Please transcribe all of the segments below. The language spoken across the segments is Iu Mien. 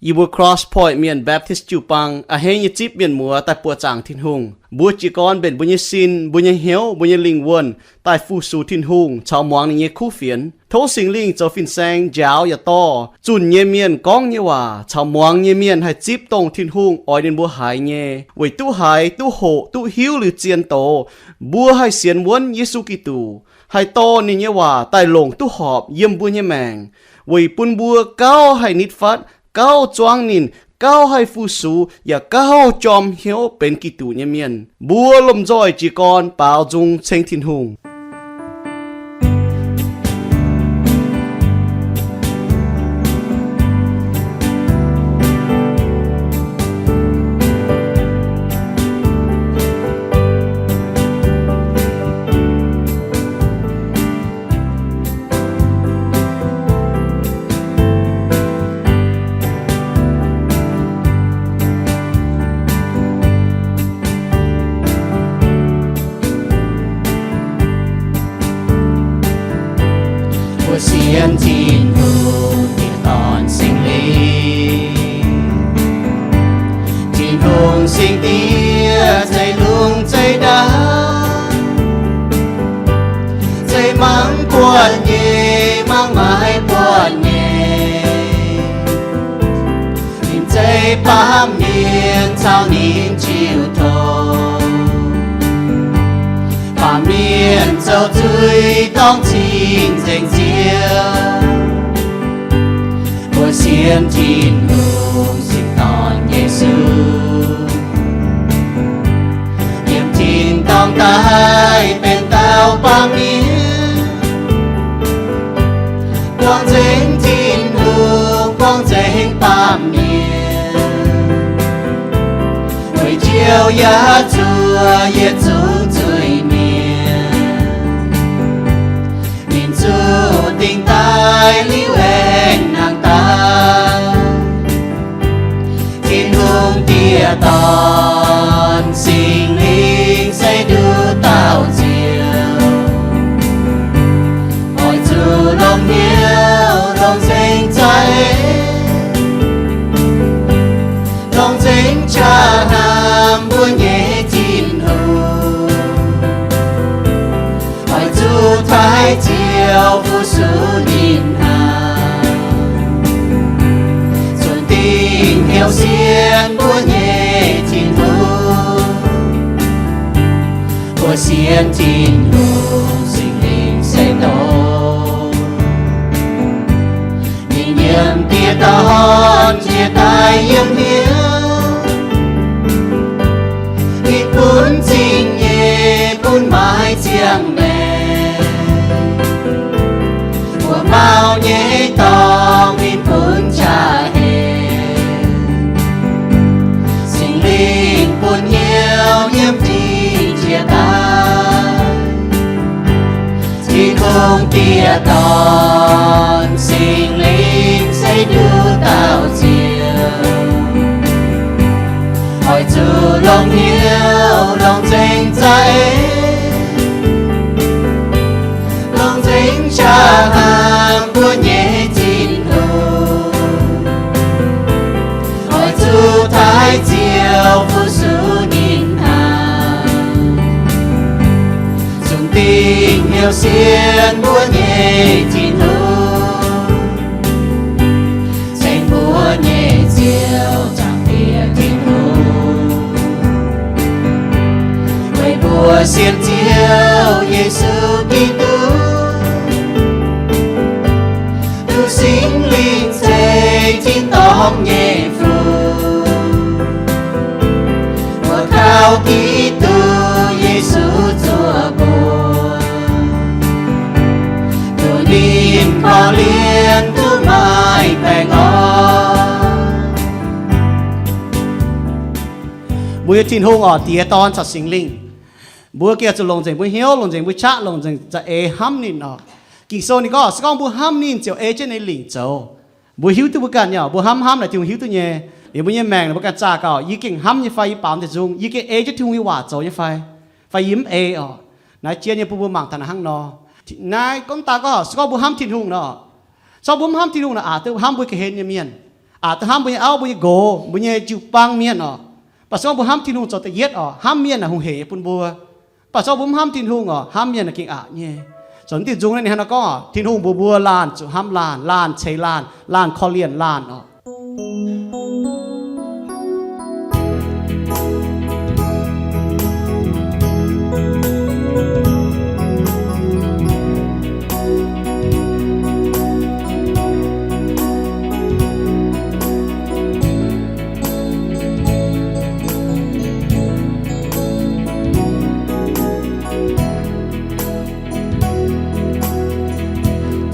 Yie mbuo Cross Point Mienh Baptist jiu-baang a'hneiv nyei zipv mienh muoz daaih buoqc zaangc Tin-Hungh. Mbuo jiez gorn mbenc mbuo nyei sin, mbuo nyei hnyouv, mbuo nyei lingh wuonh daaih fu-sux Tin-Hungh caux muangx ninh nyei kuv fienx. Tov Singx Lingh zoux fin-saeng njaaux yaac dorh zunh nyei mienh gorngv nyei waac caux muangx nyei mienh haih zipv dongh Tin-Hungh oix ninh mbuo haiz nyei, weic duqv haiz, duqv hoqc, duqv hiuv liuz zien doz, mbuo haih sienx wuonv Yesu Giduc, haih dorh ninh nyei waac daaih longc duqv horpc yiem mbuo nyei maengc, weic bun mbuo gauh haih nitv fatv, gauh zuangv ninh, gauh haih fu-sux, yaac gauh jorm hnyouv benx Giduc nyei mienh. Mbuo lomh nzoih jiez gorn baaux nzung ceng Tin-Hungh. Mbuo sienx Tin-Hungh, Diex, Dorn, Singx Lingh. Tin-Hungh Singx Diex zeiv lungh zeiv ndau, zeiv mangc buatc nyei, mangc maaiz buatc nyei. Ninh zeiv baamh mienh caux ninh jiu tong. Baamh mienh zoux zuiz dorngc cing-nzengc Ziouv. Mbuo sienx Tin-Hungh Singx Dorn Yesu, yiem tin-dorngh daaih benx dauh baamh mienh, buangh nzengc Tin-Hungh, buangh nzengc baamh mienh, weic njoux yaac zuov yietc zungv zuiz-mienh. Ninh zuqc dingc daaih liuz aengx nangh daaih. Tin-Hungh Diex, Dorn, Singx Lingh se nduqc dauh Ziouv, oix zuqc longc hnyouv longc nzengc za'eix, longc nzengc qaqv hnamv mbuo nyei Tin-Hungh. Oix zuqc taaih Ziouv fu-sux ninh hnangv, zunc dingc hnyouv sienx mbuo nyei Tin-Hungh. Mbuo sienx Tin-Hungh Singx Lingh se dongh ninh yiem Diex Dorn jiex daaih yiem hnyouv. Ninh bun zingh nyei, bun maaiz ziangh maengc, buoz-maux nyei dorngx ninh bun jaa-heix. Singx Lingh bun hnyouv yiem dingc jiex daaih. Tin-Hungh Diex, Dorn, Singx Lingh se nduqc dauh Ziouv, oix zuqc longc hnyouv longc nzengc za'eix, longc nzengc qaqv hnamv mbuo nyei Tin-Hungh. Oix zuqc taaih Ziouv fu-sux ninh hnangv, zunc dingc hnyouv sienx mbuo nyei Tin-Hungh, ceng mbuo nyei Ziouv, Zaangc Diex Tin-Hungh. Weic mbuo sienx Ziouv Yesu Giduc, duqv Singx Lingh ceix tin-dorngh nyei fun. Mbuo kaux Giduc Yesu zuoqc mbuox, duqv ninh korv-lienh duqv maaih baengh orn. Mbuo nyei Tin-Hungh oc, Diex, Dorn caux Singx Lingh, mbuo gengh zuqc longc nzengc mbuo hnyouv, longc nzengc mbuo qaqv, longc nzengc za'eix hnamv ninh oc. Ging-Sou ninh gorngv, se gorngv mbuo hnamv ninh ziouc ei jienv ninh lingc zoux. Mbuo hiuv duqv mbuo ganh nyei oc, mbuo hnamv hnamv naaic Tin-Hungh hiuv duqv nyei. Liuz mbuo nyei maengc naaic mbuo ganh zaah gauh, yie gengh hnamv nyei fai yie baaux deix nzung, yie gengh ei jienv Tin-Hungh nyei waac zoux nyei fai, fai yie mv ei oc. Naaiv jien nyei bun mbuo mangc taux naaiv hnangv nor. Naaiv gorngv daaih gorngv, se gorngv mbuo hnamv Tin-Hungh nor, se gorngv mbuo mv hnamv Tin-Hungh nor, aqc duqv hnamv mbuo ga'hlen nyei mienh, aqc duqv hnamv mbuo nyei auv, mbuo nyei nqox, mbuo nyei jiu-baang mienh oc. Mv baac se gorngv mbuo hnamv Tin-Hungh zoux da'yietv oc, hnamv mienh naaic hungh heic nyei bun mbuo. Mv baac se gorngv mbuo mv hnamv Tin-Hungh oc, hnamv mienh naaic gengh aqc nyei. Zoux naaiv diuh nzung naaiv ninh hnangv naaiv gorngv oc, Tin-Hungh mbuox mbuo laanh zuqc hnamv laanh, laanh ceix laanh, laanh korv-lienh laanh oc.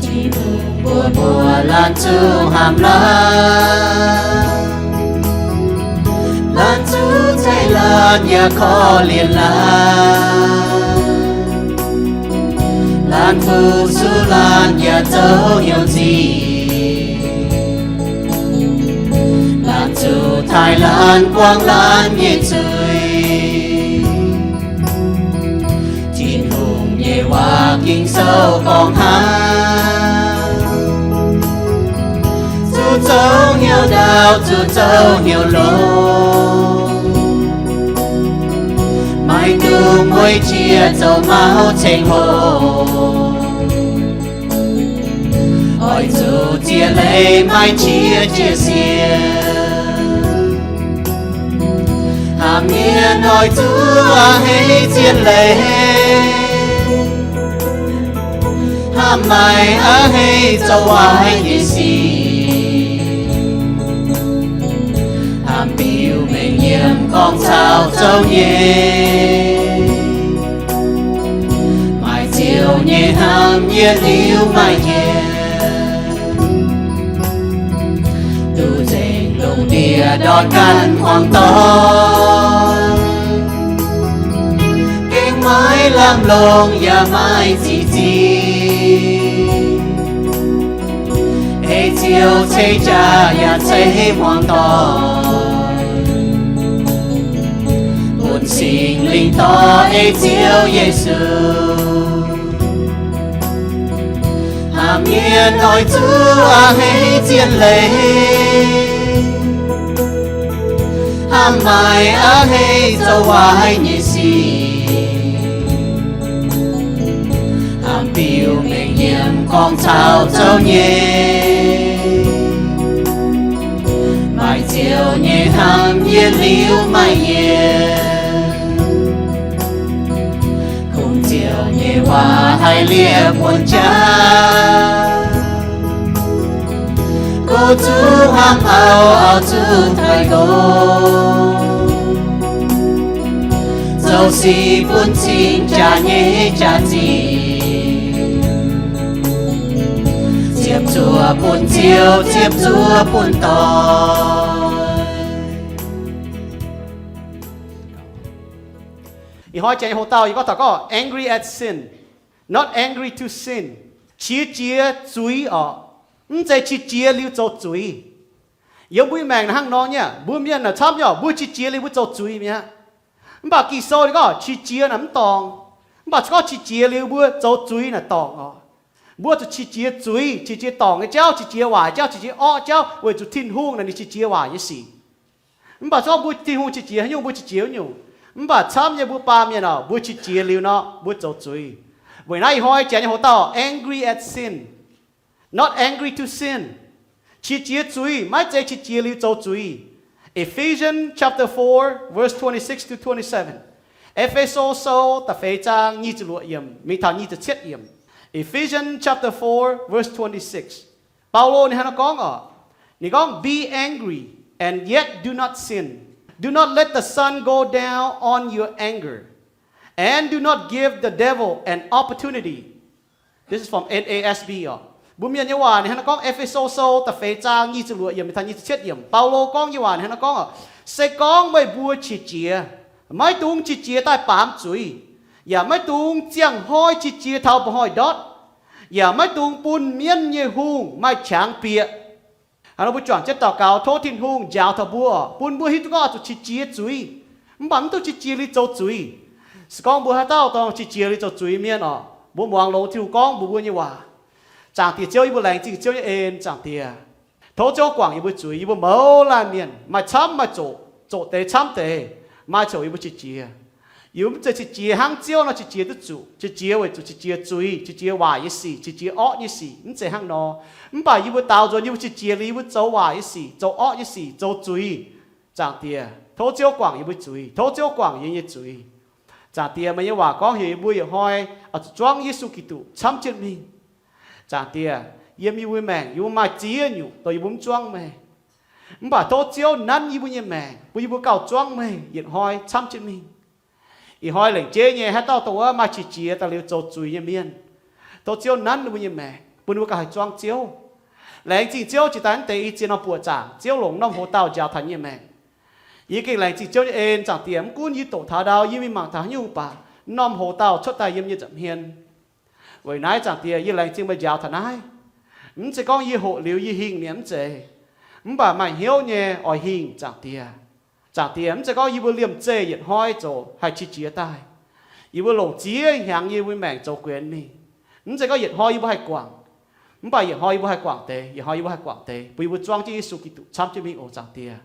Tin-Hungh mbuox mbuo laanh zuqc hnamv laanh, laanh zuqc ceix laanh yaac korv-lienh laanh, laanh fu-sux laanh yaac zoux hnyouv nzih, laanh zuqc taaih laanh buangh laanh nyei zuiz. Tin-Hungh nyei waac Ging-Sou gorngv hnangv, zuqc zoux hnyouv ndaauv, zuqc zoux hnyouv longx, maiv dungx mueic jiex zoux mauv ceng-hoc. Oix zuqc ziex leiz maaih qiex jiez sienx. Hnamv mienh oix zuqc a'hneiv zien leiz, hnamv maaiz a'hneiv zoux waaic nyei sic, hnamv biux mengh yiem gorngv caux zoux nyei. Maaih Ziouv nyei hnamv yietc liuz maaih yienc, duqv nzengc lungh ndiev ndortv ganh hmuangx doic, gengh maiv lamh longc yaac maiv ziqc zingh. Ei Ziouv ceix jaax yaac ceix hmuangx doic, bun Singx Lingh dorh ei Ziouv Yesu. Hnamv mienh oix zuqc a'hneiv zien leiz, hnamv maaiz a'hneiv zoux waaic nyei sic, hnamv biux mengh yiem gorngv caux zoux nyei. Maaih Ziouv nyei hnamv yietc liuz maaih yienc, kungx Ziouv nyei waac haih liepc buonc jaax. Go zuqc hnamv auv, auv zuqc taaih nqox, zoux sic bun cing jaax nyei jaax-zinh, ziepc zuoqv bun Ziouv, ziepc zuoqv bun doic. Ih hnoi janx nyei hoc-dauh yie gorngv taux gorngv angry at sin, not angry to sin. Qiex jiez zuiz oc, mv zeiz qiex jiez liuz zoux zuiz. Yiem mbuo nyei maengc naaiv hnangv nor nyei aqv. Mbuo mienh naaic camv nyei oc, mbuo qiex jiez liuz mbuo zoux zuiz mi'aqv. Mv baac Ging-Sou ninh gorngv qiex jiez naaic mv dorngc. Mv baac se gorngv qiex jiez liuz mbuo zoux zuiz naaic dorngc oc. Mbuo zuqc qiex jiez zuiz, qiex jiez dorngc nyei jauv, qiex jiez waaic jauv, qiex jiez orqv jauv, weic zuqc Tin-Hungh naaic ninh qiex jiez waaic nyei sic. Mv baac se gorngv mbuo Tin-Hungh qiex jiez haaix nyungc, mbuo qiex jiez wuov nyungc. Mv baac camv nyei mbuo baamh mienh oc, mbuo qiex jiez liuz nor, mbuo zoux zuiz. Weic naaiv ih hnoi janx nyei hoc-dauh angry at sin, not angry to sin. Qiex jiez zuiz maiv zeiz qiex jiez liuz zoux zuiz. Ephesians chapter four, verse twenty-six to twenty-seven. E^fe^so Sou da'feix zaang nyic ziepc luoqc yiemc mingh taux nyic ziepc cietv yiemc. Ephesians chapter four, verse twenty-six. Baulo ninh hnangv naaiv gorngv oc. Ninh gorngv, Be angry, and yet do not sin. Do not let the sun go down on your anger, and do not give the devil an opportunity. This is from N A S B oc. Mbuo mienh nyei waac ninh hnangv naaiv gorngv, E^fe^so Sou da'feix zaang nyic ziepc luoqc yiemc mingh taux nyic ziepc cietv yiemc. Baulo gorngv nyei waac ninh hnangv naaiv gorngv oc, se gorngv meih mbuo qiex jiez, maiv dungx qiex jiez daaih baamz zuiz, yaac maiv dungx ziangh hnoi qiex jiez taux mba'hnoi ndortv, yaac maiv dungx bun mienv nyei hungh maaih qangx bieqc. Hnangv nor mbuo juangc jienv daux gaux tov Tin-Hungh njaaux taux mbuo oc, bun mbuo hiuv duqv gorngv oix zuqc qiex jiez zuiz, mv baac mv dungx qiex jiez liuz zoux zuiz. Se gorngv mbuo haaix dauh dorh qiex jiez liuz zoux zuiz mienh oc, mbuo muangx longx Tin-Hungh gorngv mbuox mbuo nyei waac. Zaangc Diex Ziouv, yie mbuo laengz zingh Ziouv nyei en, Zaangc Diex. Tov Ziouv guangc yie mbuo zuiz. Yie mbuo mouz laanh mienh maaih camv maaih zoqc, zoqc deix camv deix, maaih ziouc yie mbuo qiex jiez. Yie mbuo mv zeiz qiex jiez hnangv Ziouv nor qiex jiez duqv zuqc. Qiex jiez weic zuqc qiex jiez zuiz, qiex jiez waaic nyei sic, qiex jiez orqv nyei sic, mv zeiz hnangv nor. Mv baac yie mbuo daaux nzuonx yie mbuo qiex jiez liuz yie mbuo zoux waaic nyei sic, zoux orqv nyei sic, zoux zuiz. Zaangc Diex, tov Ziouv guangc yie mbuo zuiz, tov Ziouv guangc yie nyei zuiz. Zaangc Diex, meih nyei waac gorngv heuc yie mbuo yietc hnoi oix zuqc zuangv Yesu Giduc camv jienv mingh. Zaangc Diex, yiem yie mbuo maengc yie mbuo maaih ziex nyungc dongh yie mbuo mv zuangv meih. Mv baac tov Ziouv nanv yie mbuo nyei maengc bun yie mbuo gauh zuangv meih yietc hnoi camv jienv mingh. Ih hnoi lengc jeiv nyei haaix dauh dongh wuov maaih qiex jiez daaih liuz zoux zuiz nyei mienh, tov Ziouv nanv ninh mbuo nyei maengc bun ninh mbuo gauh haih zuangv Ziouv. Laengz zingh Ziouv jiex daaih naaiv deix i ziex norm buoqc zaangc Ziouv longc norm hoc-dauh njaaux taux yie nyei maengc. Yie gengh laengz zingh Ziouv nyei en. Zaangc Diex, mv gunv yie doqc taux ndau, yie mingh mangc taux haaix nyungc, mv baac norm hoc-dauh cuotv daaih yiem yie nza'hmien. Weic naaiv Zaangc Diex, yie laengz zingh meih njaaux taux naaiv. Mv zeiz gorngv yie hoqc liuz yie hingh mi'aqv, mv zeiz. Mv baac maaih hnyouv nyei oix hingh Zaangc Diex. Zaangc Diex, mv zeiz gorngv yie mbuo liemh zeih yietc hnoi zoux haih qiex jiez daaih. Yie mbuo longc ziex hnyangx yie mbuo maengc zoux guenx mingh. Mv zeiz gorngv yietc hnoi yie mbuo haih guangc, mv baac yietc hnoi yie mbuo haih guangc deix, yietc hnoi yie mbuo haih guangc deix, bun yie mbuo zuangv jienv Yesu Giduc camv jienv mingh oc Zaangc Diex.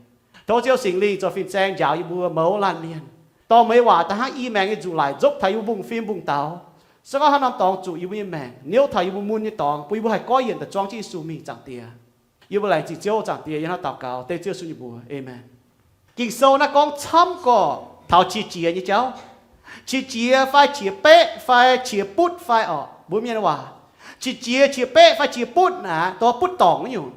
Tov Ziouv Singx Lingh zoux fin-saeng njaaux yie mbuo mouz laanh mienh, dorh meih nyei waac daaih hnangv i maengx nyei nzuqc laic nzopv taux yie mbuo mbungv-fim mbungv-daux. Se gorngv haaix norm dorngx zuqc yie mbuo nyei maengc, niouv taux yie mbuo mun nyei dorngx, bun yie mbuo haih goiv yienc daaih zuangv jienv Yesu mingh Zaangc Diex. Yie mbuo laengz zingh Ziouv Zaangc Diex, yie hnangv daux gaux dengv Ziouv Yesu nyei mbuox, aamen. Ging-Sou naaiv gorngv camv gorqv taux qiex jiez nyei jauv. Qiex jiez fai qiex beqv fai qiex butv fai orqc, mbuo mienh waac, qiex jiez qiex beqv fai qiex butv naaic, dongh butv dorngc wuov nyungc.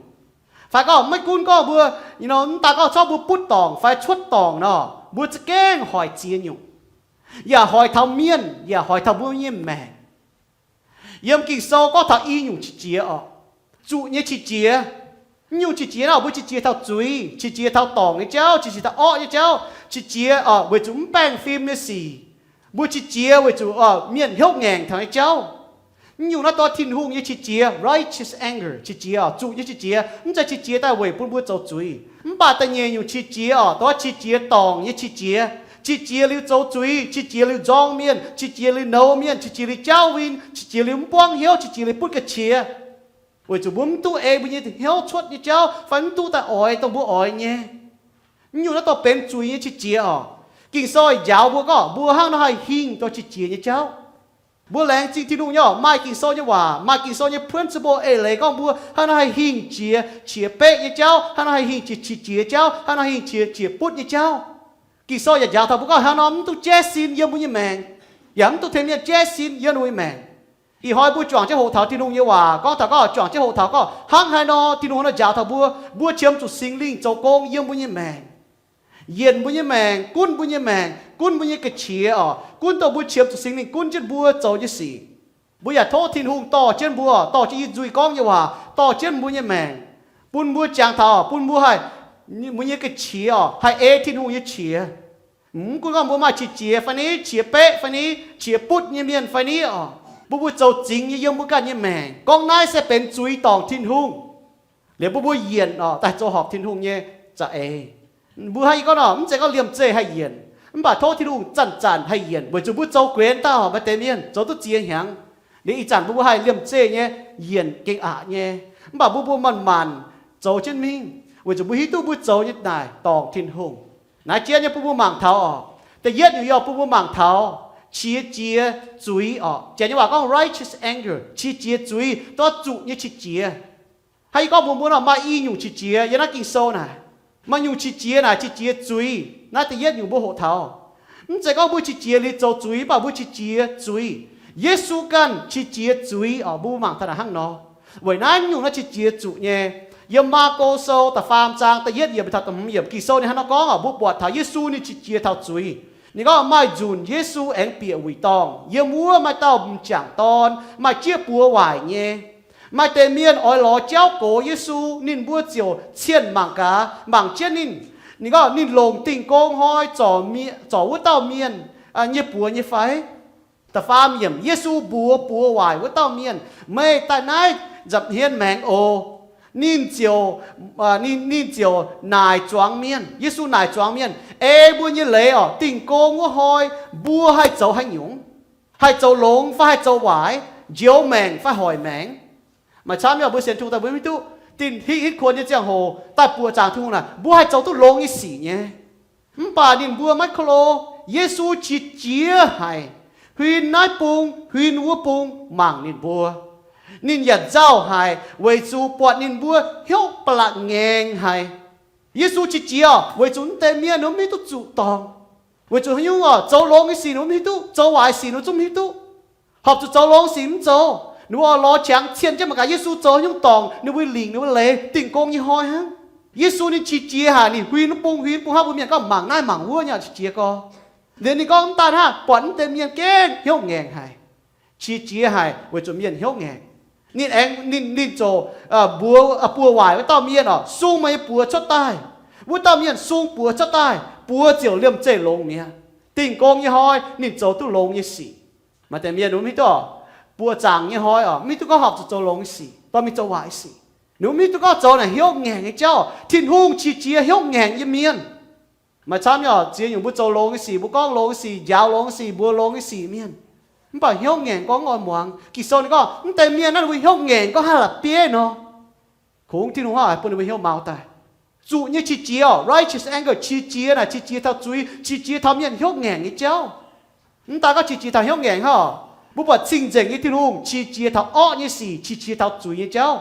Fai gorngv maiv gunv gorngv mbuo, mv daaih gorngv corc mbuo butv dorngc fai cuotv dorngc nor, mbuo za'gengh hoic ziex nyungc. Yaac hoic taux mienh, yaac hoic taux mbuo nyei maengc. Yiem Ging-Sou gorngv taux i nyungc qiex jiez orqc. Zuqc nyei qiex jiez. Mv nyungc qiex jiez nor, mbuo qiex jiez taux zuiz, qiex jiez taux dorngc nyei jauv, qiex jiez taux orqv nyei jauv, qiex jiez weic zuqc mv baengh fim nyei sic. Mbuo qiex jiez weic zuqc mienh hnyouv ngaengc taux nyei jauv. Mv nyungc naaiv dongh Tin-Hungh nyei qiex jiez, righteous anger, qiex jiez orqc, zuqc nyei qiex jiez, mv zeiz qiex jiez daaih weic bun mbuo zoux zuiz. Mv baac da'nyeic nyungc qiex jiez orqc, dongh qiex jiez dorngc nyei qiex jiez, qiex jiez liuz zoux zuiz, qiex jiez liuz nzorng mienh, qiex jiez liuz nouz mienh, qiex jiez liuz jaauv win, qiex jiez liuz mv buangv hnyouv, qiex jiez liuz butv ga'qiex. Weic zuqc mbuo mv duqv ei mbuo nyei hnyouv cuotv nyei jauv fai mv duqv daaih oix dongh mbuo oix nyei. Mv nyungc naaiv dongh benx zuiz nyei qiex jiez orqc. Ging-Sou njaaux mbuo gorngv mbuo hnangv nor haih hingh dongh qiex jiez nyei jauv. Mbuo laengz zingh Tin-Hungh nyei orqc, maaih Ging-Sou nyei waac, maaih Ging-Sou nyei principle eix leiz gorngv mbuo hnangv nor haih hingh jiex qiex beqv nyei jauv, hnangv nor haih hingh jiex qiex jiez jauv, hnangv nor hingh jiex qiex butv nyei jauv. Ging-Sou yaac njaaux taux mbuo gorngv hnangv nor mv duqv jaiv sin yiem mbuo nyei maengc, yaac mv duqv tengx mienh jaiv sin yiem ninh mbuo nyei maengc. Ih hnoi mbuo juangc jienv hoqc taux Tin-Hungh nyei waac, gorngv taux gorngv juangc jienv hoqc taux gorngv hnangv haaix nor Tin-Hungh nor njaaux taux mbuo, mbuo qiemx zuqc Singx Lingh zoux gong yiem mbuo nyei maengc, yienc mbuo nyei maengc, gunv mbuo nyei maengc, gunv mbuo nyei ga'qiex orqc, gunv dongh mbuo qiemx zuqc Singx Lingh gunv jienv mbuo zoux nyei sic. Mbuo yaac tov Tin-Hungh dorh jienv mbuo, dorh jienv yie nzuih gorngv nyei waac dorh jienv mbuo nyei maengc, bun mbuo jangx taux, bun mbuo haih, mbuo nyei ga'qiex orqc, haih ei Tin-Hungh nyei qiex. Mv gunv gorngv mbuo maaih qiex jiez fai ni, qiex beqv fai ni, qiex butv nyei mienh fai ni orqc, bun mbuo zoux zingx nyei yiem mbuo ganh nyei maengc, gorngv naaiv se benx zuiz dorngc Tin-Hungh. Liuz bun mbuo yienc orqc, daaih zoux horpc Tin-Hungh nyei za'eix. Mbuo hnangv yie gorngv nor, mv zeiz gorngv liemh zeih haih yienc, mv baac tov Tin-Hungh zanc-zanc haih yienc, weic zuqc mbuo zoux guenx dauh maaih deix mienh zoux duqv ziex hnyangx, liuz ih zanc mbuo mbuo haih liemh zeih nyei yienc gengh aqc nyei. Mv baac mbuo mbuo manc-manc zoux jienv mingh, weic zuqc mbuo hiuv duqv mbuo zoux nyei naaic dorngc Tin-Hungh. Naaiv jien nyei bun mbuo mangc taux orqc. Da'yietv nyungc yie oix bun mbuo mangc taux qiex jiez zuiz orqc. Janx nyei waac gorngv righteous anger, qiex jiez zuiz, dongh zuqc nyei qiex jiez. Hnangv yie gorngv mbuox mbuo nor, maaih i nyungc qiex jiez yiem naaiv Ging-Sou naaic. Maaih nyungc qiex jiez naaic qiex jiez zuiz. Naaiv da'yietv nyungc mbuo hoqc taux, mv zeiz gorngv mbuo qiex jiez liuz zoux zuiz, mv baac mbuo qiex jiez zuiz. Yesu ganh qiex jiez zuiz orqc. Mbuo mangc taux naaic hnangv nor. Weic naaiv nyungc naaiv qiex jiez zuqc nyei. Yiem Maako Sou da'faam zaang da'yietv yiemc taux da'hmz yiemc Ging-Sou ninh hnangv nor gorngv orqc, mbuo buatc taux Yesu ninh qiex jiez taux zuiz. Ninh gorngv maaih nzunc Yesu aengx bieqc wuic dorngh. Yiem wuov maaih dauh m'jangc dorn maaih jieqv buoz waaic nyei. Maaih deix mienh oix lorz jauv gox Yesu, ninh mbuo ziouc cienh mangc gaax, mangc jienv ninh. Ninh gorngv ninh longc Dingh Gong Hnoi zorc mie-, zorc wuov dauh mienh nyei buoz nyei fai? Da'faam yiemc, Yesu mbuox buoz waaic wuov dauh mienh, meih daaih naaiv nza'hmien maengx oc. Ninh ziouc, ninh, ninh ziouc naaic zuangx mienh. Yesu naaic zuangx mienh, ei mbuo nyei leiz orqc, Dingh Gong wuov hnoi mbuo haih zoux haaix nyungc? Haih zoux longx fai haih zoux waaic? Njoux maengc fai hoic maengc? Maaih camv nyei mbuo sienx Tin-Hungh daaih mbuo mv hiuv duqv. Dinh hitv hitv kuonx nyei ziangh hoc daaih buoqc zaangc Tin-Hungh naaic, mbuo haih zoux duqv longx nyei sic nyei. Mv baac ninh mbuo maiv ko lo. Yesu qiex jiez haic, huin naaiv bung huin wuov bung mangc ninh mbuo. Ninh yaac nzauh haic weic zuqc buatc ninh mbuo hnyouv ba'laqc ngaengc haic. Yesu qiex jiez weic zuqc mv deix mienh ninh mv hiuv duqv zuqc dorngc. Weic zuqc haaix nyungc oc, zoux longx nyei sic ninh mv hiuv duqv, zoux waaic sic ninh zungv mv hiuv duqv. Horpc zuqc zoux longx sic mv zoux, ninh mbuo oix lorz qangx cien jienv mangc gaax Yesu zoux haaix nyungc dorngc, ninh mbuo lingc, ninh mbuo leiz, dingh gong nyei hnoi hnangv. Yesu ninh qiex jiez haic, ninh huin wuov bung huin wuov bung hnangv, mbuo mienh gorngv mangc naaiv mangc wuov nyei qiex jiez gorx. Liuz ninh gorngv mv daan hnangv, buatc mv deix mienh gengh hnyouv ngaengc haic, qiex jiez haic weic zuqc mienh hnyouv ngaengc. Ninh aengx, ninh, ninh ziouc mbuox, buoz-waaic wuov dauh mienh oc, sung meih nyei buoz cuotv daaih. Wuov dauh mienh sung buoz cuotv daaih, buoz ziouc liemh zeih longx mi'aqv. Dingh gong nyei hnoi ninh zoux duqv longx nyei sic. Maaih deix mienh ninh mv hiuv duqv oc, buoz zaangc nyei hnoi oc, mv hiuv duqv gorngv horpc zuqc zoux longx nyei sic, dorh mingh zoux waaic sic. Ninh mv hiuv duqv gorngv zoux naaic hnyouv ngaengc nyei jauv. Tin-Hungh qiex jiez hnyouv ngaengc nyei mienh. Maaih camv nyei oc, ziex nyungc mbuo zoux longx nyei sic, mbuo gorngv longx nyei sic, njaaux longx nyei sic, mbuox longx nyei sic mienh, mv baac hnyouv ngaengc gorngv mv oix muangx. Ging-Sou ninh gorngv mv deix mienh naaiv ninh mbuo hnyouv ngaengc gorngv haaix la'bieiv nor, kungx Tin-Hungh hnangv haaix bun ninh mbuo hnyouv maux daaih. Zuqc nyei qiex jiez oc, righteous anger, qiex jiez naaic qiex jiez taux zuiz, qiex jiez taux mienh hnyouv ngaengc nyei jauv. Mv daan gorngv qiex jiez taux hnyouv ngaengc hnangv oc, mbuo buatc cing-nzengc nyei Tin-Hungh qiex jiez taux orqv nyei sic, qiex jiez taux zuiz nyei jauv.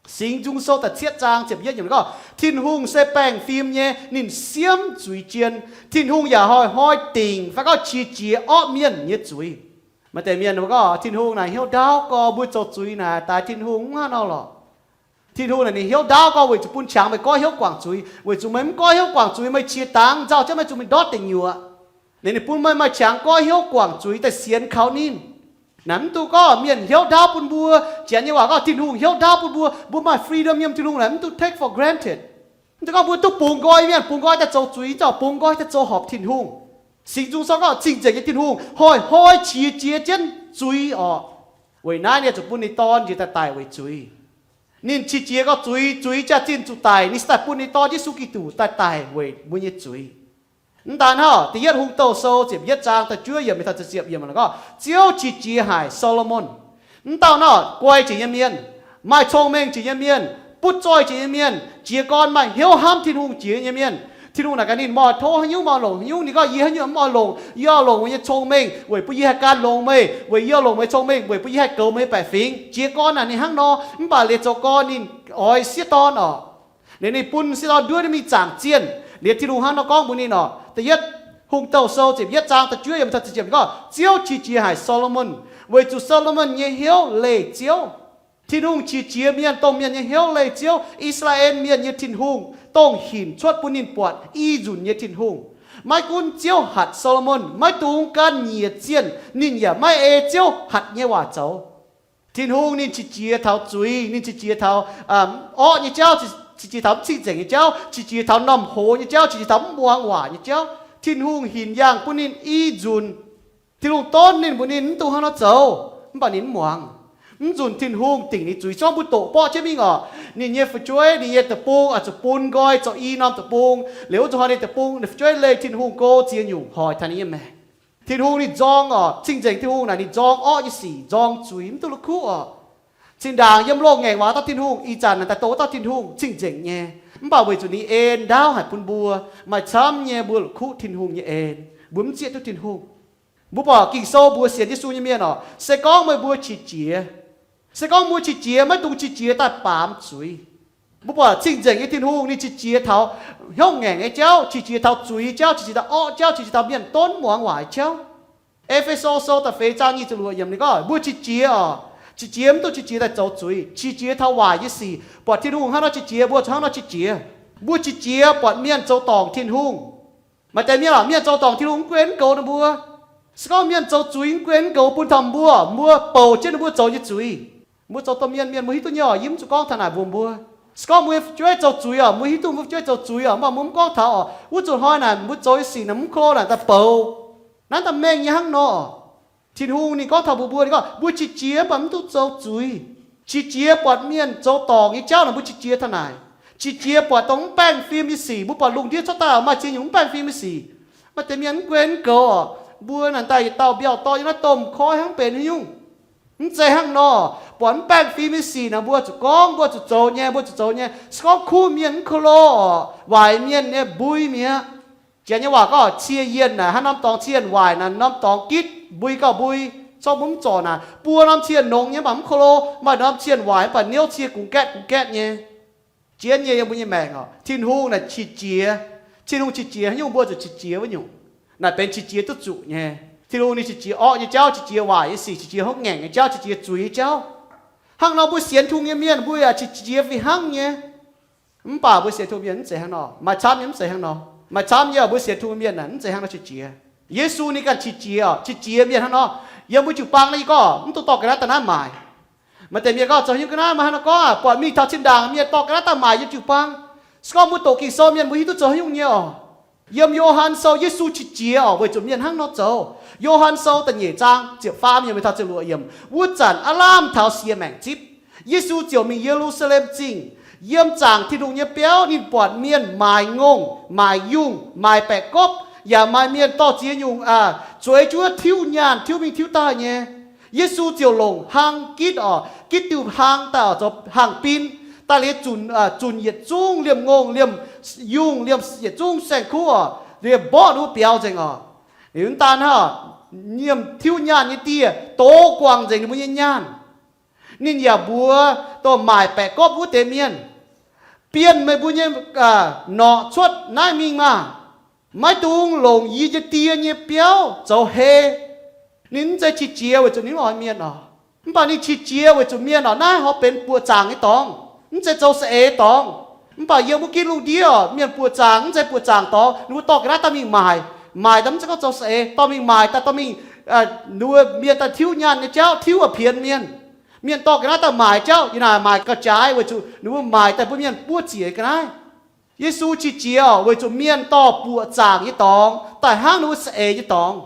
Singx Nzung Sou da'cietv zaang ziepc yietv yiemc gorngv, Tin-Hungh se baengh fim nyei, ninh siemv zuiz jien. Tin-Hungh yaac hnoi-hnoi dingc fai gorngv qiex jiez orqv mienh nyei zuiz. Maaih deix mienh gorngv Tin-Hungh naaic hnyouv ndaauv gorx, mbuo zoux zuiz naaic daix Tin-Hungh mv hnangv nor lorqc. Tin-Hungh naaic ninh hnyouv ndaauv gorx weic zuqc bun qangx meih goiv hnyouv guangc zuiz, weic zuqc meih mv goiv hnyouv guangc zuiz, meih qiex dangx nzauh jienv meih zuqc mingh ndortv deic nyuoqc. Ninh, ninh bun meih maaih qangx goiv hnyouv guangc zuiz daaih sienx kaux ninh. Naaic mv dungx gorngv mienh hnyouv ndaauv bun mbuo. Janx nyei waac gorngv Tin-Hungh hnyouv ndaauv bun mbuo, mbuo maaih freedom yiem Tin-Hungh naaic mv dungx take for granted. Mv dungx gorngv mbuo duqv bungx nqoi mienh, bungx nqoi daaih zoux zuiz, mv dungx bungx nqoi daaih zoux horpc Tin-Hungh. Singx Nzung Sou gorngv cing-nzengc nyei Tin-Hungh hnoi-hnoi qiex jiez jienv zuiz orqc. Weic naaiv ninh zuqc bun ninh Dorn njiec daaih daic weic zuiz. Ninh qiex jiez gorx zuiz, zuiz jaax-zinh zuqc daic, ninh se daaih bun ninh Dorn Yesu Giduc daaih daic weic mbuo nyei zuiz. Mv daan hnangv, Da'yietv Hungh Douh Sou ziepc yietv zaang da'juov yiemc mingh taux ziepc ziepc yiemc gorngv, Ziouv qiex jiez haic Saa^lo^morn. Mv dauh naaiv guai jiex nyei mienh, maaih cong-mengh jiex nyei mienh, butv zoih jiex nyei mienh, jiez gorn maaih hnyouv hnamv Tin-Hungh jiex nyei mienh. Tin-Hungh naaic gaax ninh, meih oix tov haaix nyungc, meih oix longc haaix nyungc? Ninh gorngv, Yie haaix nyungc mv oix longc. Yie oix longc meih nyei cong-mengh weic bun yie haih gan longx meih, weic yie oix longc meih cong-mengh weic bun yie haih goux meih nyei baeqc fingx. Jiez gorn naaic ninh hnangv nor, mv baac liuz zoux gorn ninh oix sieqv dorn orqc. Liuz ninh bun sieqv dorn nduov ninh mingh zaangc zienh. Liuz Tin-Hungh hnangv nor gorngv mbuox ninh orqc, Da'yietv Hungh Douh Sou ziepc yietv zaang da'juov yiemc taux ziepc ziepc gorngv, Ziouv qiex jiez haic Saa^lo^morn, weic zuqc Saa^lo^morn nyei hnyouv leih Ziouv. Tin-Hungh qiex jiez mienh, dongh mienh nyei hnyouv leih Ziouv, I^saa^laa^en Mienh nyei Tin-Hungh, dongh hinc cuotv bun ninh buatc i nzunc nyei Tin-Hungh. Maiv gunv Ziouv hatc Saa^lo^morn maiv dungx gan nyiec zienh, ninh yaac maiv ei Ziouv hatc nyei waac zoux. Tin-Hungh ninh qiex jiez taux zuiz, ninh qiex jiez taux orqv nyei jauv, qiex jiez taux mv cing-nzengc nyei jauv, qiex jiez taux normh hoz nyei jauv, qiex jiez taux mv muangx waac nyei jauv. Tin-Hungh hinc yaangh bun ninh i nzunc. Tin-Hungh donv ninh mbuox ninh mv dungx hnangv nor zoux, mv baac ninh mv muangx. Mv nzunc Tin-Hungh dingc ninh zuiz. Zorqv mbuo doqc borqv jienv mingh orqc, ninh nyei fu'jueiv, ninh nyei deic-bung oix zuqc bun nqoi zoux i norm deic-bung. Liuz wuov zuqc hnoi ninh deic-bung, ninh fu'jueiv leih Tin-Hungh go ziex nyungc hoic taux ninh nyei maengc. Tin-Hungh ninh nzorng orqc, cing-nzengc Tin-Hungh naaic ninh nzorng orqv nyei sic, nzorng zuiz, mv duqv la'kuqv orqc. Zinh ndaangc yiem loz-ngaengc waac dauh Tin-Hungh, ih zanc naaic daaih dongh wuov dauh Tin-Hungh cing-nzengc nyei, mv baac weic zuqc ninh en ndaauv haic bun mbuo, maaih camv nyei mbuo la'kuqv Tin-Hungh nyei en, mbuo mv zieqv duqv Tin-Hungh. Mbuo buatc Ging-Sou mbuox sienx Yesu nyei mienh orqc, se gorngv meih mbuo qiex jiez, se gorngv mbuo qiex jiez, maiv dungx qiex jiez daaih baamz zuiz. Mbuo buatc cing-nzengc nyei Tin-Hungh ninh qiex jiez taux hnyouv ngaengc nyei jauv, qiex jiez taux zuiz nyei jauv, qiex jiez taux orqv jauv, qiex jiez taux mienh donv muangx waac nyei jauv. E^fe^so Sou da'feix zaang nyic ziepc luoqc yiemc ninh gorngv, mbuo qiex jiez orqc, qiex jiez mv dungx qiex jiez daaih zoux zuiz, qiex jiez taux waaic nyei sic. Buatc Tin-Hungh hnangv nor qiex jiez, mbuo zuqc hnangv nor qiex jiez. Mbuo qiex jiez buatc mienh zoux dorngc Tin-Hungh. Maaih deix mienh, mienh zoux dorngc Tin-Hungh mv gunv goux ninh mbuo. Se gorngv mienh zoux zuiz mv gunv goux bun taux mbuo, mbuo bouc jienv ninh mbuo zoux nyei zuiz. Mbuo zoux domh mienh, mienh mbuo hiuv duqv nyei orqc, yie mv zuqc gorngv taux naaic mbuox mbuo. Se gorngv mbuo nyei fu'jueiv zoux zuiz orqc, mbuo hiuv duqv mbuo fu'jueiv zoux zuiz orqc, mv baac mbuo mv gorngv taux orqc, wuov zuqc hnoi naaic mbuo zoux nyei sic naaic mv ko naaic daaih bouc. Naaiv daaih mengh nyei hnangv nor. Tin-Hungh ninh gorngv taux mbuox mbuo, ninh gorngv mbuo qiex jiez mv baac mv duqv zoux zuiz. Qiex jiez buatc mienh zoux dorngc nyei jauv naaic mbuo qiex jiez taux naaic. Qiex jiez buatc dongh mv baengh fim nyei sic. Mbuo buatc lungh ndiev cuotv daaih maaih ziex nyungc mv baengh fim nyei sic. Maaih deix mienh mv gunv goux orqc, mbuo naaic daaih yietc dauh mbiauh dorh nyei naaiv domh koiv hnangv benx haaix nyungc. Mv zeiz hnangv nor. Buatc mv baengh fim nyei sic naaic, mbuo zuqc gorngv, mbuo zuqc zoux nyei, mbuo zuqc zoux nyei. Se gorngv kuv mienh mv ko lo orqc, waaic mienh nyei mbui mi'aqv. Janx nyei waac gorngv cie yienh naaic hnangv norm dorngx cienh waaic naaic, norm dorngx gitv, mbui gauh mbui. Zorqv mbuo mv zorc naaic, buo norm cienh nongx nyei mv baac mv ko lo, maaih norm cienh waaic mv baac niouv cie gungx gaetv gungx gaetv nyei. Jienv nyei yiem mbuo nyei maengc oc, Tin-Hungh naaic qiex jiez. Tin-Hungh qiex jiez haaix nyungc mbuo zuqc qiex jiez wuov nyungc. Naaic benx qiex jiez duqv zuqc nyei. Tin-Hungh ninh qiex jiez orqv nyei jauv, qiex jiez waaic nyei sic, qiex jiez hopv ngaengc nyei jauv, qiex jiez zuiz nyei jauv. Hnangv nor mbuo sienx Tin-Hungh nyei mienh mbuo yaac qiex jiez fih hnangv nyei. Mv baac mbuo sienx Tin-Hungh mienh mv zeiz hnangv nor. Maaih camv nyei mv zeiz hnangv nor. Maaih camv nyei mbuo sienx Tin-Hungh mienh naaic mv zeiz hnangv nor qiex jiez. Yesu ninh ganh qiex jiez oc, qiex jiez mienh hnangv nor. Yiem mbuo jiu-baang naaiv yie gorngv mv dungx dorh ga'naaiv daaih naaiv maaic. Maaih deix mienh gorngv zoux haaix nyungc ga'naaiv maaih hnangv nor gorngv aah, buatc mingh taux zinh ndaangc mienh dorh ga'naaiv daaih maaic yiem jiu-baang. Se gorngv mbuo doqc Ging-Sou mienh mbuo hiuv duqv zoux haaix nyungc nyei oc. Yiem Yo^han Sou Yesu qiex jiez oc weic zuqc mienh hnangv nor zoux. Yo^han Sou da'nyeic zaang ziepc faam yiemc mingh taux ziepc luoqc yiemc, wuov zanc aav lamh taux siex maengc zipv, Yesu ziouc mingh Ye^lu^saa^lem Zingh. Yiem zaangc Tin-Hungh nyei biauv ninh buatc mienh maaic ngongh, maaic yungh, maaic baeqc gopv, yaac maaih mienh dorh ziex nyungc, aa, zueiz juov tiuv nyaanh tiuv mingh tiuv daaih nyei. Yesu ziouc longc hlang gitv oc, gitv diuh hlang daaih oc, zoux hlang-bin, daaih liuz zunc, aa, zunc yietc zungv liemh ngongh, liemh yungh, liemh yietc zungv saeng-kuv oc, liemh mborqv wuov biaux nzengc oc. Liuz mv daan hnangv, liemh tiuv nyaanh nyei dieh dox guangc nzengc ninh mbuo nyei nyaanh. Ninh yaac mbuox dongh maaic baeqc gopv wuov deix mienh, Bienh meih mbuo nyei, aa, norqc cuotv naaiv mingh maah! Maiv dungx longc yie nyei Die nyei biauv zoux hei. Ninh mv zeiz qiex jiez weic zuqc ninh mv oix mienh oc. Mv baac ninh qiex jiez weic zuqc mienh oc, naaiv horpc benx buoqc zaangc nyei dorngx, mv zeiz zoux saeng-eix dorngx. Mv baac yiem wuov gitv lungh ndiev oc, mienh buoqc zaangc mv zeiz buoqc zaangc dorngx, ninh mbuo dorh ga'naaiv daaih mingh maaic. Maaic daaih mv zeiz gorngv zoux saeng-eix, dorh mingh maaic daaih, dorh mingh, aa, ninh mbuo mienh daaih tiuv nyaanh nyei jauv, tiuv a'pienx mienh. Mienh dorh ga'naaiv daaih maaic jauv, yie naaic maaic gauh jaaix weic zuqc ninh mbuo maaic daaih bun mienh buov ziec ga'naaiv. Yesu qiex jiez oc weic zuqc mienh dorh buoqc zaangc nyei dorngx daaih hnangv ninh mbuo saeng-eix nyei dorngx.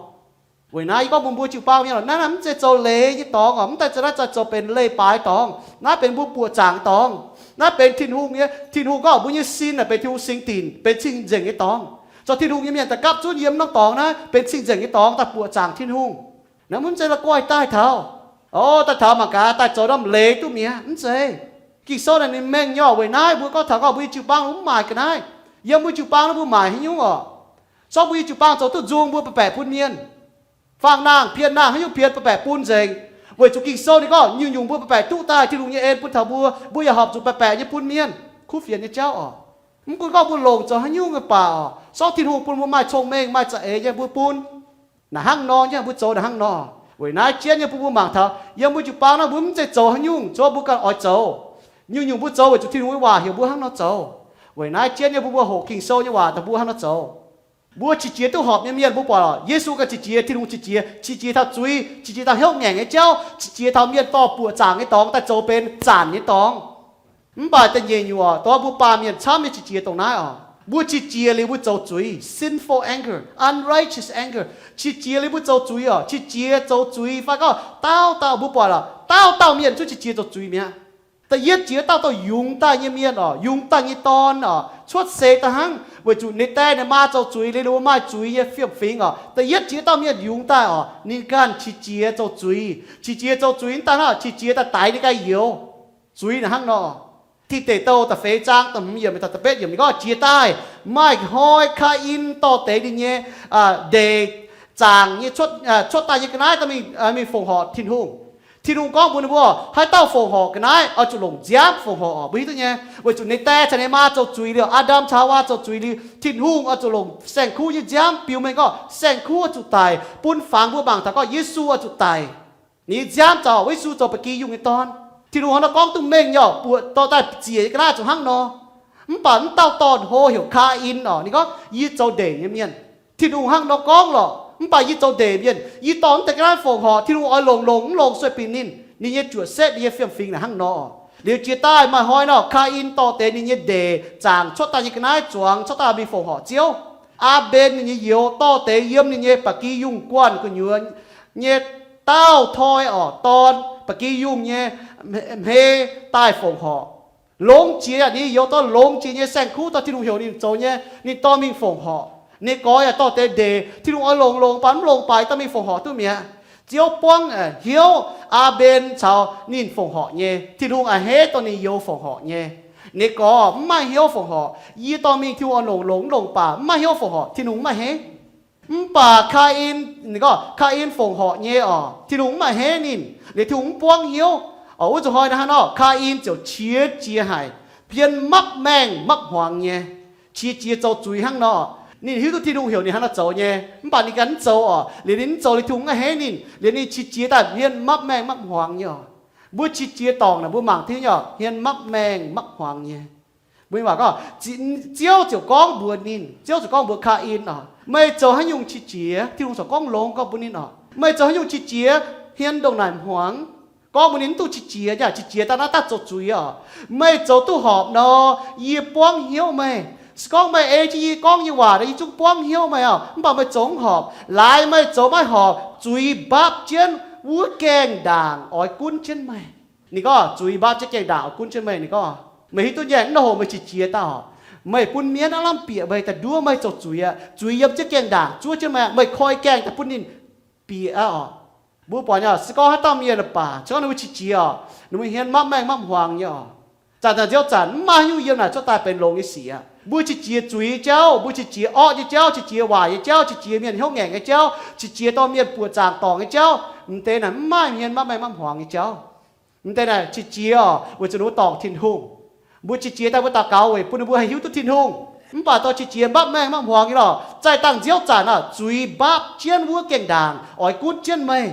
Weic naaiv yie gorngv bun mbuo jiu-baang mienh oc, naaiv, naaiv mv zeiz zoux leiz nyei dorngx oc, mv daaih zoux, naaiv zoux benx leiz-baaix dorngx. Naaiv benx mbuo buoqc zaangc dorngx. Naaiv benx Tin-Hungh nyei, Tin-Hungh gorngv mbuo nyei sin naaic benx Tin-Hungh singx dinc, benx cing-nzengc nyei dorngx. Zoux Tin-Hungh nyei mienh daaih gapv zunv yiem norm dorngx naaiv benx cing-nzengc nyei dorngx daaih buoqc zaangc Tin-Hungh. Naaiv mv zeiz la'guaih daaih taux, o, daaih taux mangc gaax daaih zoux norm leiz duqv mi'aqv, mv zeiz. Ging-Sou naaic ninh mengh nyei oc. Weic naaiv mbuo gorngv taux gorngv mbuo nyei jiu-baang mv maaic ga'naaiv. Yiem mbuo jiu-baang naaiv mbuo maaic haaix nyungc oc? Zorqv mbuo nyei jiu-baang zoux duqv nzung, mbuo baeqc baeqc bun mienh. Faang nangh, pien nangh, haaix nyungc pien baeqc baeqc bun nzengc. Weic zuqc Ging-Sou ninh gorngv nyungc-nyungc mbuo baeqc baeqc duqv daaih Tin-Hungh nyei en bun taux mbuo, mbuo yaac horpc zuqc baeqc baeqc nyei bun mienh. Kuv fienx nyei jauv oc. Mv gunv gorngv mbuo longc zoux haaix nyungc nyei baac oc, sortv Tin-Hungh bun mbuo maaih cong-mengh, maaih za'eix nyei mbuo bun. Naaic hnangv nor nyei, mbuo zoux naaic hnangv nor. Weic naaiv jienv nyei bun mbuo mangc taux, yiem mbuo jiu-baang naaiv mbuo mv zeiz zoux haaix nyungc, zoux mbuo ganh oix zoux. Nyungc-nyungc mbuo zoux weic zuqc Tin-Hungh nyei waac heuc mbuo hnangv nor zoux. Weic naaiv jienv nyei bun mbuo hoqc Ging-Sou nyei waac daaih mbuo hnangv nor zoux. Mbuo qiex jiez duqv horpc nyei mienh mbuo buatc oc, Yesu ganh qiex jiez, Tin-Hungh qiex jiez, qiex jiez taux zuiz, qiex jiez taux hnyouv ngaengc nyei jauv, qiex jiez taux mienh dorh buoqc zaangc nyei dorngx daaih zoux benx zanc nyei dorngx. Mv baac da'nyeic nyungc oc, dongh mbuo baamh mienh camv nyei qiex jiez dongh naaiv oc. Mbuo qiex jiez liuz mbuo zoux zuiz, sinful anger, unrighteous anger. Qiex jiez liuz mbuo zoux zuiz oc, qiex jiez zoux zuiz fai gorngv dauh dauh mbuo buatc oc, dauh dauh mienh zungv qiex jiez zoux zuiz mi'aqv. Da'yietv jiex dauh dauh yungz daaih nyei mienh oc, yungz daaih nyei dorn oc, cuotv seix daaih hnangv weic zuqc ninh die ninh maa zoux zuiz liuz, ninh mbuo maaih zuiz nyei fiem-fingx oc. Da'yietv jiex dauh mienh yungz daaih oc, ninh ganh qiex jiez zoux zuiz. Qiex jiez zoux zuiz mv daaih hnangv, qiex jiez daaih daix ninh ganh youz. Zuiz naaic hnangv nor. Tin Deic Douh da'feix zaang da'hmz yiemc taux da'betv yiemc ninh gorngv, Jiex daaih maaih hnoi Kaa^in dorh deix ninh nyei ndeic zaangc nyei cuotv daaih nyei ga'naaiv daaih mingh fongc horc Tin-Hungh. Tin-Hungh gorngv mbuox ninh mbuo, haaix dauh fongc horc ga'naaiv oix zuqc longc nziaamv fongc horc oc. Mbuo hiuv duqv nyei, weic zuqc ninh die caux ninh maa zoux zuiz liuz, Aa^ndam caux Haawaa zoux zuiz liuz, Tin-Hungh oix zuqc longc saeng-kuv nyei nziaamv biux mengh gorngv saeng-kuv oix zuqc daic, bun fangx mbuo mangc taux gorngv Yesu oix zuqc daic. Ninh nyei nziaamv zaux, Yesu zoux ba'gi yungh nyei dorn. Tin-Hungh hnangv nor gorngv duqv mengh nyei oc, buoqc dorh daaih ziec nyei ga'naaiv zuqc hnangv nor. Mv baac mv dauh dorn hlo heuc Kaa^in oc, ninh gorngv, Yie zoux ndeic nyei mienh. Tin-Hungh hnangv nor gorngv lorqc. Mv baac yie zoux ndeic mienh, yie dorh mv deix ga'naaiv fongc horc, Tin-Hungh oix longc longc mv longc sueih binc ninh. Ninh nyei juoqc setv ninh nyei fiem-fingx naaic hnangv nor. Liuz jiex daaih maaih hnoi nor, Kaa^in dorh deix ninh nyei ndeic zaangc cuotv daaih nyei ga'naaiv zuangx cuotv daaih mingh fongc horc Ziouv. Aa^mben ninh nyei youz dorh deix yiem ninh nyei ba'gi yungh guanh gu'nyuoz nyei dauh toi oc, dorn ba'gi yungh nyei hmei daaih fongc horc. Longx jiex ninh nyei youz dorh longx jiex nyei saeng-kuv, dorh Tin-Hungh heuc ninh zoux nyei, ninh dorh mingh fongc horc. Ninh gorx yaac dorh deix ndeic, Tin-Hungh oix longc longc baac mv longc baac dorh mingh fongc horc duqv mi'aqv. Ziouv buangv hnyouv Aa^mben caux ninh fongc horc nyei. Tin-Hungh a'hneiv dorh ninh youz fongc horc nyei. Ninh gorngv mv maaih hnyouv fongc horc. Yie dorh mingh, Tin-Hungh oix longc, longc mv longc baac mv maaih hnyouv fongc horc, Tin-Hungh mv maaih hneiv. Mv baac Kaa^in, ninh gorngv Kaa^in fongc horc nyei oc, Tin-Hungh mv maaih hneiv ninh, liuz Tin-Hungh mv buangv hnyouv. Oc, wuov zuqc hnoi hnangv nor, Kaa^in ziouc qiex jiez haic, hmien mapv maengh mapv hmuangx nyei, qiex jiez zoux zuiz hnangv nor. Ninh hiuv duqv Tin-Hungh heuc ninh hnangv nor zoux nyei, mv baac ninh ganh mv zoux oc. Liuz ninh mv zoux, liuz Tin-Hungh mv hneiv ninh, liuz ninh qiex jiez daaih hmien mapv maengh mapv hmuangx nyei oc. Mbuo qiex jiez dorngc naaic mbuo mangc duqv nyei oc, hmien mapv maengh mapv hmuangx nyei. Mbuo waac gorngv, Ziouv ziouc gorngv mbuox ninh, Ziouv ziouc gorngv mbuox Kaa^in oc, meih zoux haaix nyungc qiex jiez? Tin-Hungh corc gorngv longx gorngv mbuox ninh oc, meih zoux haaix nyungc qiex jiez, hmien ndongc naaic hmuangx? Gorngv mbuox ninh mv duqv qiex jiez, yaac qiex jiez daaih naaiv daaih zoux zuiz oc. Meih zoux duqv horpc nor, yie buangv hnyouv meih. Se gorngv meih ei jienv yie gorngv nyei waac nor, yie zungv buangv hnyouv meih oc. Mv baac meih zoux mv horpc. Laaix meih zoux maiv horpc, zuiz mbapv jienv wuov gaengh ndaangc oix gunv jienv meih. Ninh gorngv zuiz mbapv jienv gaengh ndaangc oix gunv jienv meih. Ninh gorngv, meih hiuv duqv nyei, naaiv hoc meih qiex jiez daaih oc, meih bun mienv aav lamh bieqc meih, daaih nduov meih zoux zuiz aqv. Zuiz yiem jienv gaengh ndaangc zuov jienv meih aqv. Meih koi gaengh daaih bun ninh bieqc aqv oc. Mbuo buatc nyei oc, se gorngv haaix dauh mienh baac, se gorngv ninh mbuo qiex jiez oc, ninh mbuo hmien mapv maengh mapv hmuangx nyei oc. Zanc-zanc nziouv zanc mv maaih haaix nyungc yiem naaic cuotv daaih benx longx nyei sic aqv. Mbuo qiex jiez zuiz nyei jauv, mbuo qiex jiez orqv nyei jauv, qiex jiez waaic nyei jauv, qiex jiez mienh hnyouv ngaengc nyei jauv, qiex jiez dorh mienh buoqc zaangc dorngc nyei jauv, m'deix naaic mv maaih hmien mapv maengh mapv hmuangx nyei jauv. M'deix naaic qiex jiez oc, weic zuqc ninh mbuo dorngc Tin-Hungh. Mbuo qiex jiez daaih mbuo daux gaux weic bun ninh mbuo haih hiuv duqv Tin-Hungh. Mv baac dorh qiex jiez mbapv maengh mapv hmuangx nyei lorqc, zaih dangh nziouv zanc oc, zuiz mbapv jienv wuov gaengh ndaangc oix gunv jienv meih.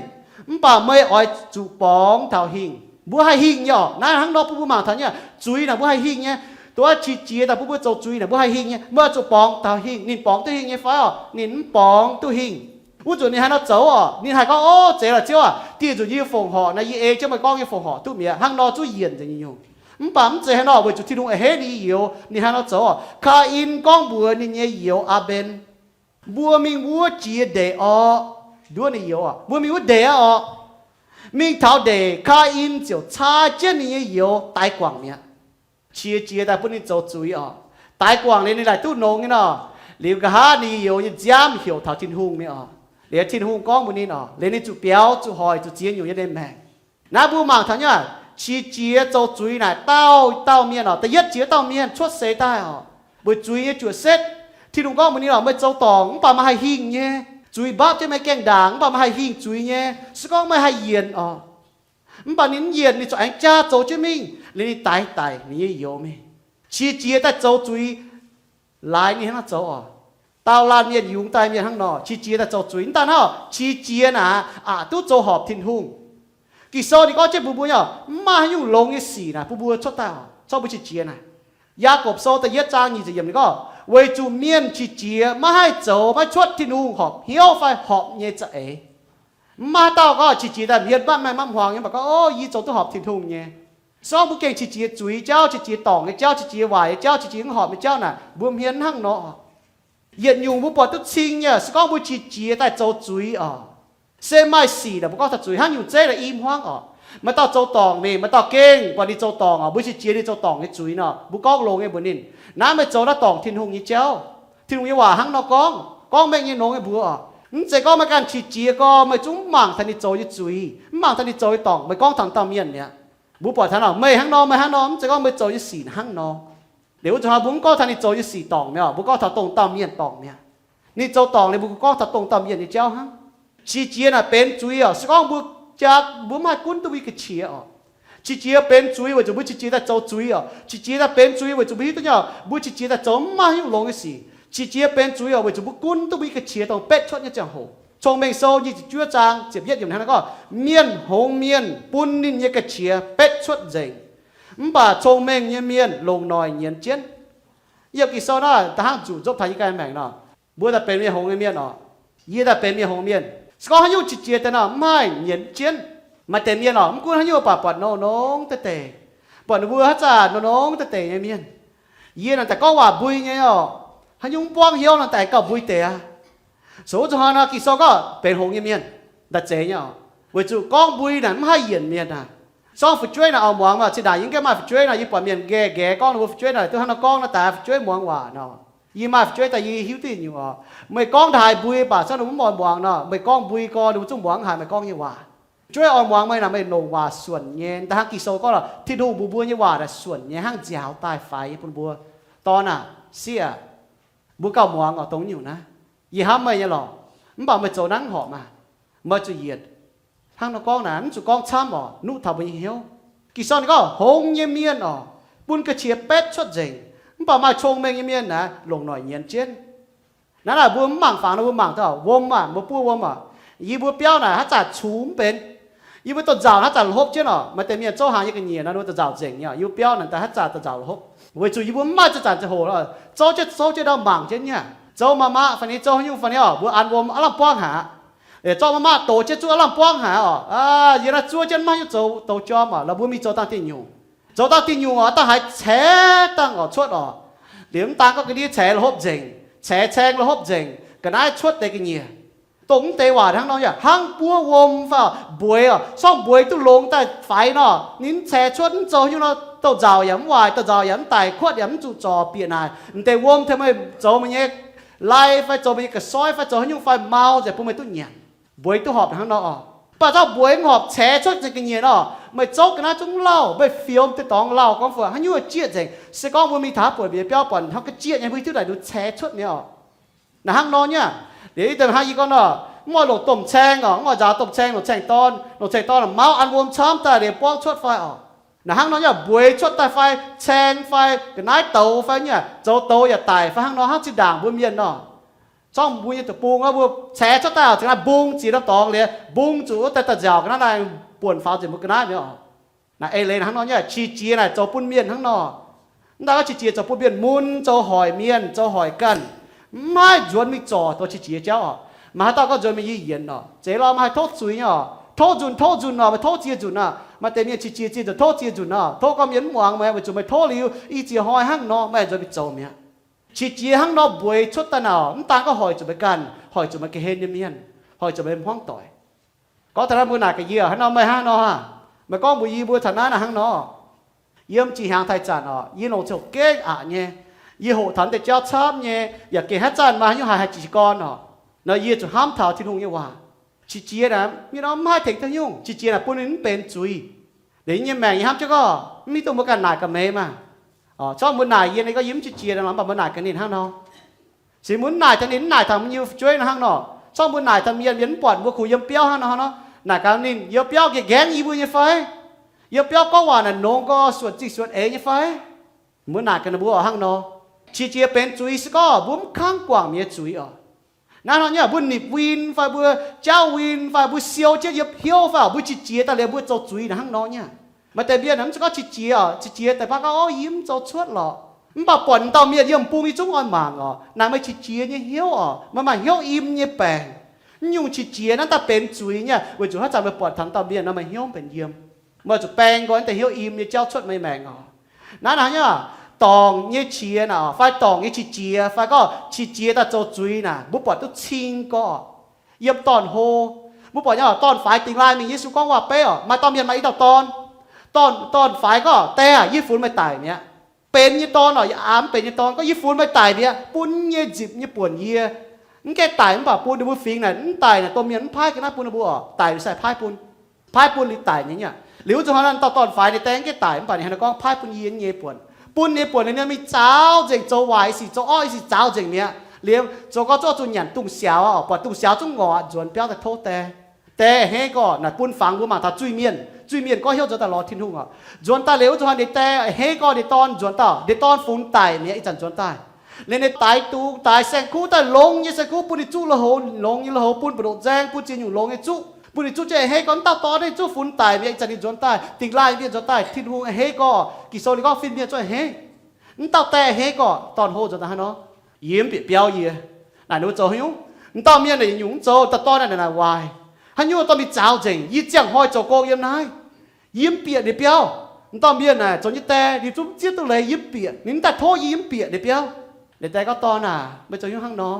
Mv baac meih oix zuqc borngz taux hingh. Mbuo haih hingh nyei oc. Naaiv hnangv nor bun mbuo mangc taux nyei, zuiz naaic mbuo haih hingh nyei. Dongh wuov qiex jiez daaih bun mbuo zoux zuiz naaic mbuo haih hingh nyei. Mbuo oix zuqc borngz taux hingh. Ninh borngz duqv hingh nyei fai oc? Ninh mv borngz duqv hingh. Wuov nzunc ninh haaix nor zoux oc? Ninh haih gorngv, Ov, zeiz lorqc Ziouv aac, dieh nzunc yie fongc horc naaic, yie ei jienv meih gorngv nyei fongc horc duqv mi'aqv. Hnangv nor zuqc yienc nzengc nyei nyungc. Mv baac mv zeiz hnangv nor, weic zuqc Tin-Hungh a'hneiv ninh youz. Ninh haaix nor zoux oc? Kaa^in gorngv mbuox ninh nyei youz Aa^mben, mbuo mingh wuov jiex ndeic orqc. Nduov ninh youz oc, mbuo mingh wuov ndeic aqv orqc. Mingh taux ndeic, Kaa^in ziouc caa jienv ninh nyei youz daix guangc mi'aqv. Qiex jiez daaih bun ninh zoux zuiz oc. Daix guangc liuz ninh laaic duqv nongx nyei nor, liuz nqa'haav ninh nyei youz nyei nziaamv heuc taux Tin-Hungh nyei oc. Liuz Tin-Hungh gorngv mbuox ninh oc, liuz ninh zuqc biaux, zuqc hoic, zuqc ziex nyungc nyei ninh maengc. Naaiv mbuo mangc taux nyei, qiex jiez zoux zuiz naaic dauh dauh mienh oc, da'yietv jiex dauh mienh cuotv seix daaih oc, weic zuiz nyei juoqc setv. Tin-Hungh gorngv mbuox ninh oc, meih zoux dorngc mv baac meih haih hingh nyei. Zuiz mbapv jienv meih gaengh ndaangc mv baac meih haih hingh zuiz nyei. Se gorngv meih haih yienc oc. Mv baac ninh mv yienc, ninh corc aengx jaav zoux jienv mingh, liuz ninh daix daic ninh nyei youz mingh. Qiex jiez daaih zoux zuiz, laaix ninh hnangv naaiv zoux oc. Daauh laanh mienh yungz daaih mienh hnangv nor, qiex jiez daaih zoux zuiz. Mv daaih hnangv, qiex jiez naaic aqc duqv zoux horpc Tin-Hungh. Ging-Sou ninh gorngv jienv mbuox mbuo nyei, mv maaih haaix nyungc longx nyei sic naaic bun mbuo cuotv daaih oc, corc mbuo qiex jiez naaic. Yaagorpc Sou da'yietv zaang nyic ziepc yiemc ninh gorngv, weic zuqc mienh qiex jiez maiv haih zoux, maiv cuotv Tin-Hungh horpc hnyouv fai horpc nyei za'eix. Mv maaih haaix dauh gorngv qiex jiez daaih hmien mapv maengh mapv hmuangx nyei, mv baac gorngv, Ov, yie zoux duqv horpc Tin-Hungh nyei. Se gorngv mbuo gengh qiex jiez zuiz nyei jauv, qiex jiez dorngc nyei jauv, qiex jiez waaic nyei jauv, qiex jiez mv horpc nyei jauv naaic, mbuo hmien hnangv nor. Yietc nyungc mbuo buatc duqv cing nyei, se gorngv mbuo qiex jiez daaih zoux zuiz oc, se maaih sic naaic mbuo gorngv taux zuiz hnangv nyungc zeiv naaic i hmuangv oc. Maaih dauh zoux dorngc mingh, maaih dauh gengh buatc ninh zoux dorngc oc, mbuo qiex jiez ninh zoux dorngc nyei zuiz nor, mbuo gorngv longx nyei mbuox ninh, Naaiv meih zoux naaiv dorngc Tin-Hungh nyei jauv. Tin-Hungh nyei waac hnangv nor gorngv, gorngv mengh nyei longx nyei mbuox oc. Mv zeiz gorngv meih ganh qiex jiez gorx meih zungv mv mangc taux ninh zoux nyei zuiz, mv mangc taux ninh zoux nyei dorngc, meih gorngv taux dauh mienh mi'aqv. Mbuo buatc taux nor, meih hnangv nor, meih hnangv nor, mv zeiz gorngv meih zoux nyei sic hnangv nor. Liuz wuov zuqc hnoi mbuo mv gorngv taux ninh zoux nyei sic dorngc mi'aqv, mbuo gorngv taux dongh dauh mienh dorngc mi'aqv. Ninh zoux dorngc liuz mbuo gorngv taux dongh dauh mienh nyei jauv hnangv. Qiex jiez naaic benx zuiz oc, se gorngv mbuo jaa mbuo mv haih gunv duqv mbuo nyei ga'qiex oc. Qiex jiez benx zuiz weic zuqc mbuo qiex jiez daaih zoux zuiz oc. Qiex jiez daaih benx zuiz weic zuqc mbuo hiuv duqv nyei oc, mbuo qiex jiez daaih zoux mv maaih haaix nyungc longx nyei sic. Qiex jiez benx zuiz oc, weic zuqc mbuo gunv duqv mbuo nyei ga'qiex dongh betv cuotv nyei ziangh hoc. Cong-Mengh Sou nyic ziepc juov zaang ziepc yietv yiemc hnangv naaiv gorngv, Mienh hngongx mienh bun ninh nyei ga'qiex betv cuotv nzengc, mv baac cong-mengh nyei mienh longc noic nyienz jienv. Yiem Ging-Sou naaiv da'hnangv zuqc nzopv taux yie ganh maengc nor, mbuo daaih benx mienh hngongx nyei mienh oc. Yie daaih benx mienh hngongx mienh. Se gorngv haaix nyungc qiex jiez daaih nor, mv haih nyienz jienv. Maaih deix mienh oc, mv gunv haaix nyungc baac buatc nongx nongx deix deix, buatc ninh mbuo haaix zanc nongx nongx deix deix nyei mienh. Yie naaic daaih gorngv waac mbui nyei oc. Haaix nyungc mv buangv hnyouv nor, daaih gauh mbui deix aqv. Sou wuov zuqc hnoi nor, Ging-Sou gorngv benx hngongx nyei mienh daaih zeiz nyei oc. Weic zuqc gorngv mbui naaic mv haih yienc mienh aqv. Sorng fu'jueiv naaic oix muangx maah, zinh ndaangc yie mv gaengh maaih fu'jueiv nor, yie buatc mienh nqaeqv nqaeqv gorngv ninh mbuo fu'jueiv naaic duqv hnangv nor gorngv nor, daaih fu'jueiv muangx waac nor. Yie maaih fu'jueiv daaih yie hiuv duqv nyungc oc. Meih gorngv ndaaih mbui baac se ninh mv oix muangx nor, meih gorngv mbui gorngv ninh mbuo zungv muangx haic meih gorngv nyei waac. Fu'jueiv oix muangx meih naaic meih longc waac suonc nyei. Da'hnangv Ging-Sou gorngv lorqc, Tin-Hungh mbuox mbuo nyei waac naaic suonc nyei hnangv nziaaux daaih faix nyei bun mbuo. Dorn aah, sieqv aah, mbuo gauh muangx oc dongh nyungc naaiv. Yie hnamv meih nyei lorqc, mv baac meih zoux naaiv mv horpc maah. Meih zuqc yietc hnangv nor gorngv naaic, mv zuqc gorngv camv oc, nuqv taux mbuo nyei hnyouv. Ging-Sou ninh gorngv hngongx nyei mienh oc, bun ga'qiex betv cuotv nzengc, mv baac maaih cong-mengh nyei mienh naaic longc noic nyienz jienv. Naaiv naaic mbuo mv mangc fangx nor mbuo mangc daaih wuom aah, mbuo buov wuom oc. Yie mbuo biauv naaic haaix zanc cungx mv benx. Yie mbuo douz-nzauc haaix zanc la'hopv jienv oc. Maaih deix mienh zouv hnaangx nyei ga'nyiec nor, ninh mbuo douz-nzauc nzengc nyei oc. Yie mbuo biauv naaic daaih haaix zanc douz-nzauc la'hopv, weic zuqc yie mbuo mv maaih zanc-zanc ziangh hoc, zouv jienv zouv jienv ndau mangc jienv nyei. Zouv maah maah fai ni zouv haaix nyungc fai ni oc, mbuo an wuom aav lamh buangv haic aqv. Zouv maah maah dox jienv zuqc aav lamh buangv haic oc. Yie naaiv zuov jienv maiv hiuv zoux douz jorm oc. La'mbuo mingh zoux dangh diuh nyungc, zoux dangh diuh nyungc oc, daaih haiz caix dangh oc cuotv oc. Liuz mv daan gorngv ga'ndiev caix la'hopv nzengc, caix caeng la'hopv nzengc, ga'naaiv cuotv deix ga'nyiec. Dongh mv deix waac hnangv nor yaac hnangv buov wuom fai mbueix oc. Sorng mbueix duqv longx daaih faix nor, ninh mv caix cuotv, mv zoux haaix nyungc nor, douz-nzauc yaac mv waaic, douz-nzauc yaac mv daic, kuotv yaac mv zuqc zorc bieqc naaic. Mv deix wuom tengx meih zoux meih nyei lai fai zoux meih nyei ga'soiv fai zoux haaix nyungc fai mau nzengc bun meih duqv nyanc. Mbueix duqv horpc hnangv nor oc. Mv baac zorng mbueix mv horpc caix cuotv nzengc ga'nyiec nor, meih zouv ga'naaiv zungv lauh, meih fiou deix dorngx lauh gorngv fu haaix nyungc jieqv nzengc. Se gorngv mbuo mingh taux buonc mbiauz biauv buatc hnangv ga'jieqv nyei, mbuo hiuv duqv naaic nduqc caix cuotv mi'aqv oc. Naaic hnangv nor nyei. Liuz ih deix hnangv yie gorngv nor, mv oix longc domh caeng oc, mv oix nzaaux domh caeng longc caeng-dorn, longc caeng-dorn mauv an wuom camv daaih liuz buangv cuotv fai oc. Naaic hnangv nor nyei, mbueix cuotv daaih fai, caeng fai, ga'naaiv douz fai nyei, zoux douz yaac daic fai hnangv nor, hnangv zinh ndaangc mbuo mienh nor. Zorng mbuo nyei deic-bung mbuo caix cuotv daaih oc, za'gengh naaiv mbung ziex norm dorngx liuz, mbung zuqc wuov deix daaih nziaauc ga'naaiv naaiv, buonc faaux nzengc mbuo ga'naaiv mi'aqv oc. Naaic eix leiz hnangv nor nyei, qiex jiez naaic zoux bun mienh hnangv nor. Mv daan gorngv qiex jiez zoux bun mienh mun, zoux hoic mienh, zoux hoic ganh, mv haih nzuonx mingh zorc douz qiex jiez jauv oc. Maaih haaix dauh gorngv nzuonx mingh yie yienx oc, zeiz lorqc, maaih haih tov zuiz nyei oc. Tov nzunc, tov nzunc oc, maaih tov ziex nzunc oc. Maaih deix mienh qiex jiez ziex nzunc, tov ziex nzunc oc. Tov gorngv mienh mv muangx meih, weic zuqc meih tov liuz i ziex hnoi hnangv nor, meih nzuonx mingh zoux mi'aqv. Qiex jiez hnangv nor mbueix cuotv daaih naaic, mv daan gorngv hoic zuqc meih ganh, hoic zuqc meih ga'hlen nyei mienh, hoic zuqc meih hmuangv doic. Gorngv taux naaiv mbuo naaic gaax yie, haaix nor meih hnangv nor aav? Meih gorngv mbuox yie mbuo taux naaiv naaic hnangv nor. Yiem jiex hnyangx taaih zanc oc, yie longc ziangh hoc gengh aqc nyei. Yie hoqc taux deix jauv camv nyei, yaac gengh haaix zanc maaih haaix nyungc haiz haih jiez gorn oc, nor yie zuqc hnamv taux Tin-Hungh nyei waac. Qiex jiez naaic mienh mv haih tengx haaix nyungc. Qiex jiez naaic bun ninh mv benx zuiz. Liuz yie nyei maengc yie hnamv jienv gorngv mv hiuv duqv mbuo ganh naaic gaax meih maah. Zorqv mbuo naaic yie, ninh gorngv yie mv qiex jiez nor, mv baac mbuo naaic gaax ninh hnangv nor. Se mbuo naaic taux ninh, mv naaic taux mbuo nyei fu'jueiv nor hnangv nor. Zorqv mbuo naaic taux mienh, mienh mv buatc mbuo kungx yiem biauv hnangv nor, hnangv nor. Naaic gaax ninh, yiem biauv nqaengv nqaengv yie mbuo nyei fai? Yiem biauv gorngv waac naaic nongx gorx, suonc zingh suonc eix nyei fai? Mbuo naaic gaax ninh mbuo oc hnangv nor. Qiex jiez benx zuiz se gorngv mbuo mv kangv guangc mi'aqv zuiz oc. Naaiv hnangv nyei, mbuo nipc win fai mbuo jaauv win fai mbuo siou jienv yiem hnyouv fai oc, mbuo qiex jiez daaih liuz mbuo zoux zuiz naaic hnangv nor nyei. Maaih deix mienh mv zeiz gorngv qiex jiez oc, qiex jiez daaih baav gorngv, o, yie mv zoux cuotv lorqc. Mv baac buatc dauh mienh yiem bung yie zungv oix mangc oc. Naaic meih qiex jiez nyei hnyouv oc, meih maaih hnyouv im nyei baengc. Mv nyungc qiex jiez naaiv daaih benx zuiz nyei, weic zuqc haaix zanc meih buatc taux dauh mienh nor meih hnyouv mv benx yiem. Meih zuqc baeng nqoi naaiv deix hnyouv im nyei jauv cuotv meih maengc oc. Naaiv hnangv nyei, dorngc nyei qiex naaic, fai dorngc nyei qiex jiez, fai gorngv qiex jiez daaih zoux zuiz naaic, mbuo buatc duqv cing gorqv. Yiem dorn-hlo, mbuo buatc nyei oc, dorn-faix dingx laaih mingh, Yesu gorngv waac-beiv oc, maaih dauh mienh maaih i dauh dorn. Dorn, dorn-faix gorngv, Die aah, yie funx meih daic mi'aqv. Benx nyei dorn oc, yaac mv benx nyei dorn gorngv, yie funx meih daic mi'aqv, bun nyei nzipc nyei buonc yie. Mv gaengh daic mv baac bun ninh mbuo fingx naaic, mv daic naaic domh mienh mv paaiv ga'naaiv bun ninh mbuo oc, daic liuz sai paaiv bun. Paaiv bun liuz daic nyei nyei. Liuz wuov zuqc hnangv naaic dauh dorn-faix ninh die mv gaengh daic mv baac ninh hnangv naaiv gorngv paaiv bun yie nyei buonc. Bun ninh nyei buonc ninh mienh mingh zaux nzengc, zoux waaic i sic, zoux orqv i sic, zaux nzengc mi'aqv. Liuz zoux gorngv zuqc zuqc nyanc dungz siaaux oc, buatc dungz siaaux zungv ngorc, nzuonx biauv daaih tov die. Die a'hneiv gorqv naaic bun fangx mbuo mangc taux zuiz-mienh. Zuiz-mienh gorngv hnyouv nzuonx daaih lorz Tin-Hungh oc. Nzuonx daaih liuz wuov zuqc hnangv naaic die a'hneiv gorqv ninh dorn nzuonx daaih, ninh dorn funx daic mi'aqv, ih zanc nzuonx daaih. Liuz ninh daix dungz daix saeng-kuv daaih, longx nyei saeng-kuv bun ninh zuqv lui-houx, longx nyei lui-houx bun mbu'ndongx nzaeng, bun ziex nyungc longx nyei zuqv, bun ninh zuqv jienv a'hneiv gorqv, mv dauh dorn ninh zuqv funx daic mi'aqv, ih zanc ninh nzuonx daaih, dingx laaih mienh nzuonx daaih, Tin-Hungh a'hneiv gorqv, Ging-Sou ninh gorngv fin-mienh zuqv a'hneiv. Mv dauh die a'hneiv gorqv, dorn-hlo nzuonx daaih hnangv nor. Yie mv bieqc biauv yie. Naaic ninh mbuo zoux haaix nyungc? Mv dauh mienh naaic yietc nyungc mv zoux, dauh dorn naaic naaic waaic. Haaix nyungc dorh mingh zaux nzengc? Yie ziangh hnoi zoux gong yiem naaiv. Yie mv bieqc ninh biauv. Mv dauh mienh naaic zoux nyei die, ninh zungv mv zieqv duqv leiz, yie mv bieqc. Ninh mv daaih tov yie, yie mv bieqc ninh biauv. Ninh die gorngv, Dorn aah, meih zoux haaix nyungc hnangv nor?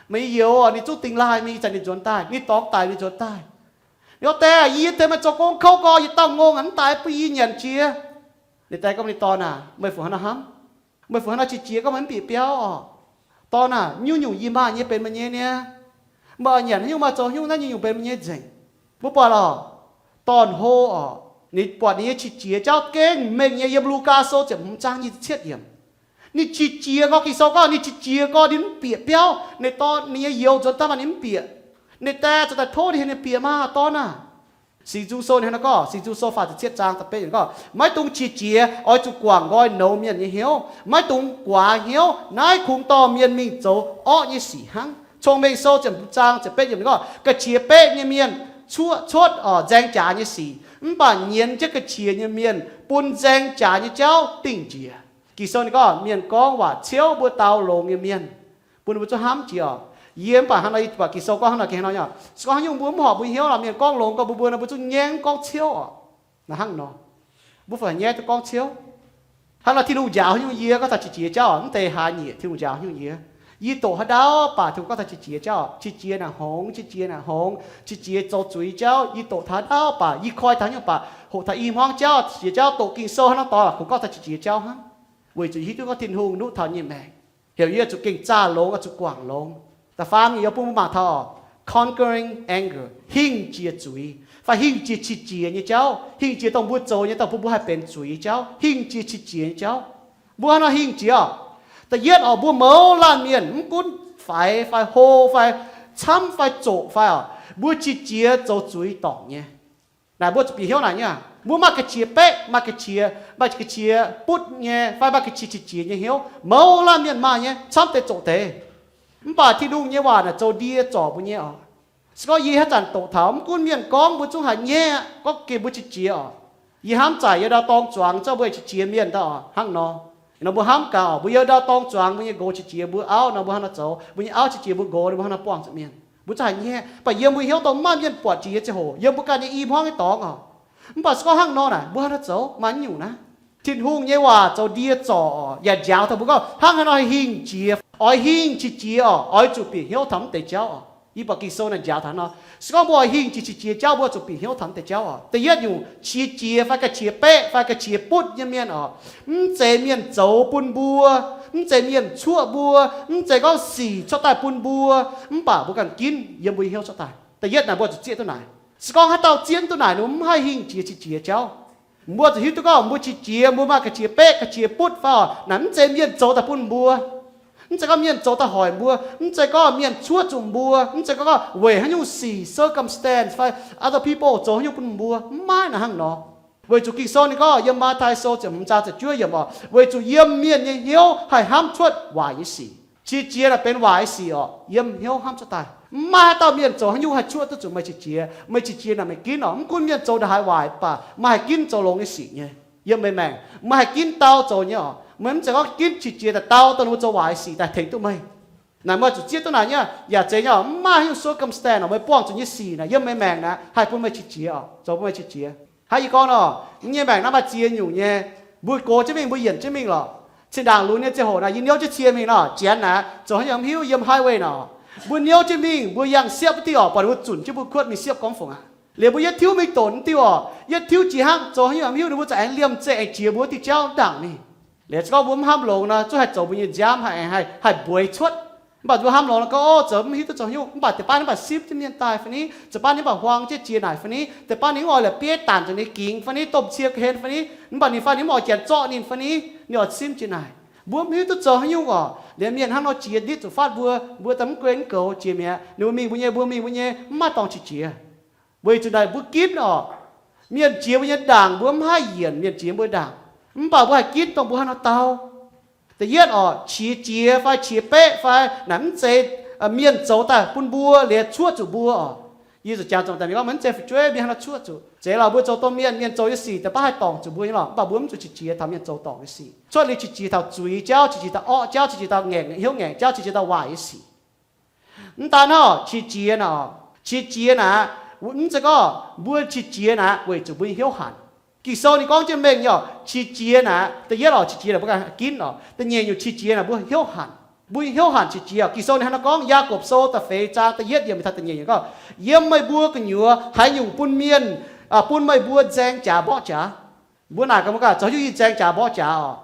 Meih yie youz, ninh zuqv dingx laaih mingh, ih zanc ninh nzuonx daaih, ninh dorngx daic ninh nzuonx daaih. Ninh gorngv, Die aah, yie tengx meih zoux gong kouv gorx, yietc dauh ngongh mv daaih bun yie nyanc jiex. Ninh die gorngv, Ninh dorn aah, meih fu hnangv nor hnamv? Meih fu hnangv nor qiex jiez gorngv meih mv bieqc biauv oc? Dorn aah, nyungc-nyungc yie maaih nyei benx meih nyei niaa. Meih oix nyanc haaix nyungc, maaih zoux haaix nyungc naaiv, nyungc-nyungc benx meih nyei nzengc. Mbuo buatc lorqc, dorn-hlo orqc, ninh buatc ninh nyei qiex jiez jauv gengh mengh nyei. Yiem Lugaa Sou ziepc hmz zaang nyic ziepc cietv yiemc, ninh qiex jiez gorngv, Ging-Sou gorngv ninh qiex jiez gorngv ninh mv bieqc biauv. Ninh dorn, ninh nyei youz nzuonx daaih maaih ninh mv bieqc. Ninh dae zuqc daaih tov ninh heuc ninh bieqc maah, dorn aah. Singx Nzung Sou ninh hnangv naaiv gorngv, Singx Nzung Sou faah ziepc cietv zaang da'betv yiemc gorngv, maiv dungx qiex jiez oix zuqc guangc nqoi nouz mienh nyei hnyouv, maiv dungx guaax hnyouv, naaiv kungx dorh mienh mingh zoux orqv nyei sic hnangv. Cong-Mengh Sou ziepc hmz zaang ziepc betv yiemc ninh gorngv, ga'qiex beqv nyei mienh cuotv, cuotv oc nzaeng jaax nyei sic, mv baac nyienz jienv ga'qiex nyei mienh bun nzaeng jaax nyei jauv dingh njiec. Ging-Sou ninh gorngv mienh gorngv waac ciouv mbuo dau longx nyei mienh, bun ninh mbuo zungv hnamv jiex oc. Yie mv baac hnangv nor, yie buatc Ging-Sou gorngv hnangv nor, gengh hnangv nor, se gorngv haaix nyungc mbuo mv horpc mbuo hnyouv lorqc, mienh gorngv longx gorngv mbuo, mbuo nor mbuo zungv nyaiv mv gorngv ciouv oc. Naaiv hnangv nor, mbuo fai nyaiv duqv gorngv ciouv. Hnangv nor Tin-Hungh njaaux haaix nyungc yie gorngv taux qiex jiez jauv oc, mv deix hlaax nyieqc Tin-Hungh njaaux haaix nyungc yie. Yie doqc haaix dauh baac Tin-Hungh gorngv taux qiex jiez jauv oc, qiex jiez naaic hngongx, qiex jiez naaic hngongx, qiex jiez zoux zuiz jauv. Yie doqc taux haaix dauh baac, yie koi taux haaix nyungc baac, hoqc taux i hmuangv jauv, qiex jiez jauv, doqc Ging-Sou hnangv nor dorh la'kuqv gorngv taux qiex jiez jauv hnangv. Weic zuqc hiuv duqv gorngv Tin-Hungh nuqv taux nyei maengc, heuc yie zuqc gengh zaah longx, oix zuqc guangc longx. Da'faam nyei yie bun mbuo mangc taux oc, conquering anger, hingh jiex zuiz fai hingh jiex qiex jiez nyei jauv, hingh jiex dongh mbuo zoux nyei, dongh mbuo, mbuo haih benx zuiz jauv, hingh jiex qiex jiez nyei jauv. Mbuo hnangv nor hingh jiex oc. Da'yietv oc, mbuo mouz laanh mienh mv gunv faix fai hlo fai camv fai zoqc fai oc, mbuo qiex jiez zoux zuiz dorngc nyei. Naaic mbuo zuqc bieqc hnyouv naaic nyei. Mbuo maaih ga'qiex beqv, maaih ga'qiex, maaih ga'qiex butv nyei fai maaih ga'qiex qiex jiez nyei hnyouv, mouz laanh mienh maaih nyei, camv deix zoqc deix. Mv baac Tin-Hungh nyei waac naaic zoux ndie zorc mbuo nyei oc. Se gorngv yie haaix zanc doqc taux, mv gunv mienh gorngv mbuo zungv haiz nyei, gorngv gengh mbuo qiex jiez oc. Yie hnamv zaaic yiem ndau dorng zuangx zorqv mbuo qiex jiez mienh daaih oc, hnangv nor. Nor mbuo hnamv gaax oc, mbuo yiem ndau dorng zuangx mbuo nyei nqox qiex jiez, mbuo auv nor mbuo hnangv nor zoux, mbuo nyei auv qiex jiez mbuo nqox, mbuo hnangv nor buangh zuqc mienh. Mbuo zungv haiz nyei, mv baac yiem mbuo hnyouv dongh maaih mienh buatc jiex nyei ziangh hoc, yiem mbuo ganh nyei i hmuangv nyei dorngx oc. Mv baac se gorngv hnangv nor naaic, mbuo hnangv nor zoux maaih nyungc naaiv. Tin-Hungh nyei waac zoux ndie zorc oc, yaac njaaux taux mbuo gorngv hnangv haaix nor hingh jiex, oix hingh qiex jiez oc, oix zuqc bieqc hnyouv taux mv deix jauv oc. Yie buatc Ging-Sou naaic njaaux taux hnangv nor. Se gorngv mbuo oix hingh jiex qiex jiez jauv, mbuo zuqc bieqc hnyouv taux mv deix jauv oc. Da'yietv nyungc, qiex jiez fai ga'qiex beqv fai ga'qiex butv nyei mienh oc, mv zeiz mienh zoux bun mbuo, mv zeiz mienh cuoqv mbuo, mv zeiz gorngv sic cuotv daaih bun mbuo, mv baac mbuo ganh ginv yiem mbuo nyei hnyouv cuotv daaih. Da'yietv naaic mbuo zuqc zieqv duqv naaic. Se gorngv haaix dauh zieqv duqv naaic, ninh mbuo mv haih hingh jiex qiex jiez jauv. Mbuo zuqc hiuv duqv gorngv mbuo qiex jiez, mbuo maaih ga'qiex beqv, ga'qiex butv fai oc, naaic mv zeiz mienh zoux daaih bun mbuo. Mv zeiz gorngv mienh zoux daaih hoic mbuo, mv zeiz gorngv mienh cuoqv zuqc mbuo, mv zeiz gorngv weic haaix nyungc sic, circumstance fai other people zoux haaix nyungc bun mbuo, mv maaih naaic hnangv nor. Weic zuqc Ging-Sou ninh gorngv yiem Matv^taai Sou ziepc hmz zaang ziepc juov yiemc oc, weic zuqc yiem mienh nyei hnyouv haih hnamv cuotv waaic nyei sic. Qiex jiez naaic benx waaic nyei sic oc, yiem hnyouv hnamv cuotv daaih. Mv maaih haaix dauh mienh zoux haaix nyungc haih cuoqv duqv zuqc meih qiex jiez. Meih qiex jiez naaic meih ginv oc, mv gunv mienh zoux ndongc haaix waaic baac meih haih ginv zoux longx nyei sic nyei. Yiem meih maengc meih haih ginv dau zoux nyei oc. Meih mv zeiz gorngv ginv qiex jiez daaih dau dongh ninh mbuo zoux waaic nyei sic daaih tengx duqv meih. Naaic meih zuqc zieqv duqv naaic nyei. Yaac zeiz nyei oc, mv maaih haaix nyungc circumstance oc, meih buangh zuqc nyei sic naaic yiem meih maengc naaic haih bun meih qiex jiez oc, zoux bun meih qiex jiez. Hnangv yie gorngv nor, yie nyei maengc naaiv maaih ziex nyungc nyei. Mbuo gox jienv mingh, mbuo yienc jienv mingh lorqc. Zinh ndaangc lunx nyei ziangh hoc naaic, yie niouv jienv cie mingh nor, janx naaic zoux haaix nyungc mv hiuv yiem highway nor. Mbuo niouv jienv mingh, mbuo yangh siepv wuov diuh oc, buatc ninh mbuo zunc jienv mbuo kuotv mingh siepv gormx fungc aqv. Liuz mbuo yietv tiuv mingh doqc wuov diuh oc, yietv tiuv jiex hnangv zoux haaix nyungc mv hiuv, ninh mbuo za'gengh liemh zeqc aengx jiex mbuo wuov diuh jauv ndaangc mingh. Liuz se gorngv mbuo mv hnamv longx nor, zungv haih zoux mbuo nyei nziaamv haih aengx haih, haih mbueix cuotv. Mv baac mbuo hnamv longx nor gorngv, o, zoux mv hiuv duqv zoux haaix nyungc, mv baac deix baav ninh mv baac simv jienv mienh daaih fai ni, deix baav ninh mv baac huaang jienv jiex naaic fai ni, deix baav ninh mv oix la'bieiv danc zuqc ninh gingx fai ni, domh cie ga'hlen fai ni, mv baac ninh fai ninh mv oix janx zorqv ninh fai ni, ninh oix simv jiex naaic. Mbuo mv hiuv duqv zoux haaix nyungc oc. Liuz mienh hnangv nor jiex nditv zuqc fatv mbuo, mbuo daaih mv guei mv goux jiex mi'aqv. Ninh mbuo mingh mbuo nyei, mbuo mingh mbuo nyei, mv maaih dorngx qiex jiez. Weic zuqc naaic mbuo ginv oc. Mienh jiex mbuo nyei ndaangc mbuo mv haih yienc, mienh jiex mbuo ndaangc. Mv baac mbuo haih ginv dongh mbuo haaix nor dau. Da'yietv oc, qiex jiez fai qiex beqv fai naaic mv zeiz mienh zoux daaih bun mbuo liuz cuoqv zuqc mbuo oc. Yie zuqc jangx zongc daaih mienh gorngv mv zeiz fu'jueiv mienh haaix nor cuoqv zuqc. Zeiz lorqc, mbuo zoux dongh mienh, mienh zoux nyei sic deix baav haih dorngc zuqc mbuo nyei lorqc, mv baac mbuo mv zuqc qiex jiez taux mienh zoux dorngc nyei sic. Cuotv liuz qiex jiez taux zuiz jauv, qiex jiez taux orqv jauv, qiex jiez taux ngaengc hnyouv ngaengc jauv, qiex jiez taux waaic nyei sic. Mv daan hnangv qiex jiez naaic, qiex jiez naaic, mv zeiz gorngv mbuo qiex jiez naaic weic zuqc mbuo nyei hnyouv hanc. Ging-Sou ninh gorngv jienv mengh nyei oc, qiex jiez naaic, da'yietv oc, qiex jiez naaic mbuo ganh ginv oc. Da'nyeic nyungc qiex jiez naaic mbuo hnyouv hanc. Mbuo nyei hnyouv hanc qiex jiez oc. Ging-Sou ninh hnangv nor gorngv, Yaagorpc Sou da'feix zaang da'yietv yiemc taux da'nyeic yiemc gorngv, yiem meih mbuo gu'nyuoz haaix nyungc bun mienh, bun meih mbuo nzaeng jaax mborqv jaax? Mbuo naaic gaax mbuo ganh, zoux haaix nyungc yie nzaeng jaax mborqv jaax oc?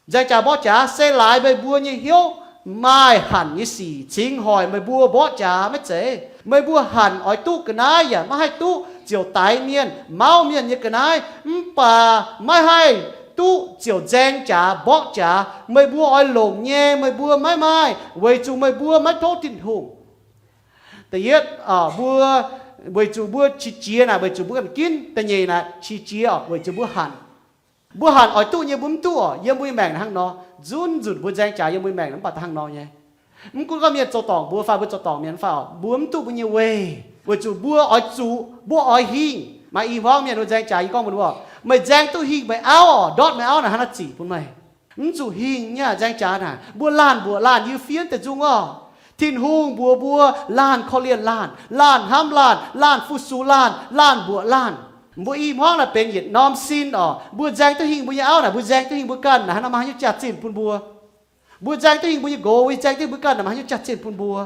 Nzaeng jaax mborqv jaax se laaix meih mbuo nyei hnyouv Maaih hanc nyei sic cingx hoic meih mbuo mborqv jaax maiv zeiz. Meih mbuo hanc oix duqv ga'naaiv yaac maiv haih duqv, ziouc daix mienh, mauv mienh nyei ga'naaiv. Mv baac maiv haih duqv ziouc nzaeng jaax mborqv jaax. Meih mbuo oix longc nyei, meih mbuo maiv maaih, weic zuqc meih mbuo maiv tov Tin-Hungh. Da'yietv, mbuo, weic zuqc mbuo qiex jiez naaic weic zuqc mbuo ganh ginv. Da'nyeic naaic qiex jiez oc weic zuqc mbuo hanc. Mbuo hanc oix duqv nyei mbuo mv duqv oc. Yiem mbuo nyei maengc hnangv nor, nzunc nzunc mbuo nzaeng jaax yiem mbuo nyei maengc mv baac da'hnangv nor nyei. Mv gunv gorngv mienh zoux dorngc mbuo fai mbuo zoux dorngc mienh fai oc, mbuo mv duqv mbuo nyei weic, weic zuqc mbuo oix zuqc, mbuo oix hingh. Maaih i hmuangv mienh mbuo nzaeng jaax yie gorngv mbuo, meih nzaeng duqv hingh meih auv oc, ndortv meih auv naaic hnangv naaiv zic bun meih. Mv zuqc hingh nyei nzaeng jaax naaic. Mbuo laanh mbuoqc laanh, yie fiev deix nzung oc. Tin-Hungh mbuox mbuo laanh korv-lienh laanh, laanh hnamv laanh, laanh fu-sux laanh, laanh mbuoqc laanh. Mbuo i hmuangv naaic benx yietc norm sin oc. Mbuo nzaeng duqv hingh mbuo nyei auv naaic, mbuo nzaeng duqv hingh mbuo ganh naaic, hnangv nor maaih haaix nyungc jaax-zinh bun mbuo? Mbuo nzaeng duqv hingh mbuo nyei nqox, mbuo nzaeng duqv hingh mbuo ganh naaic, maaih haaix nyungc jaax-zinh bun mbuo?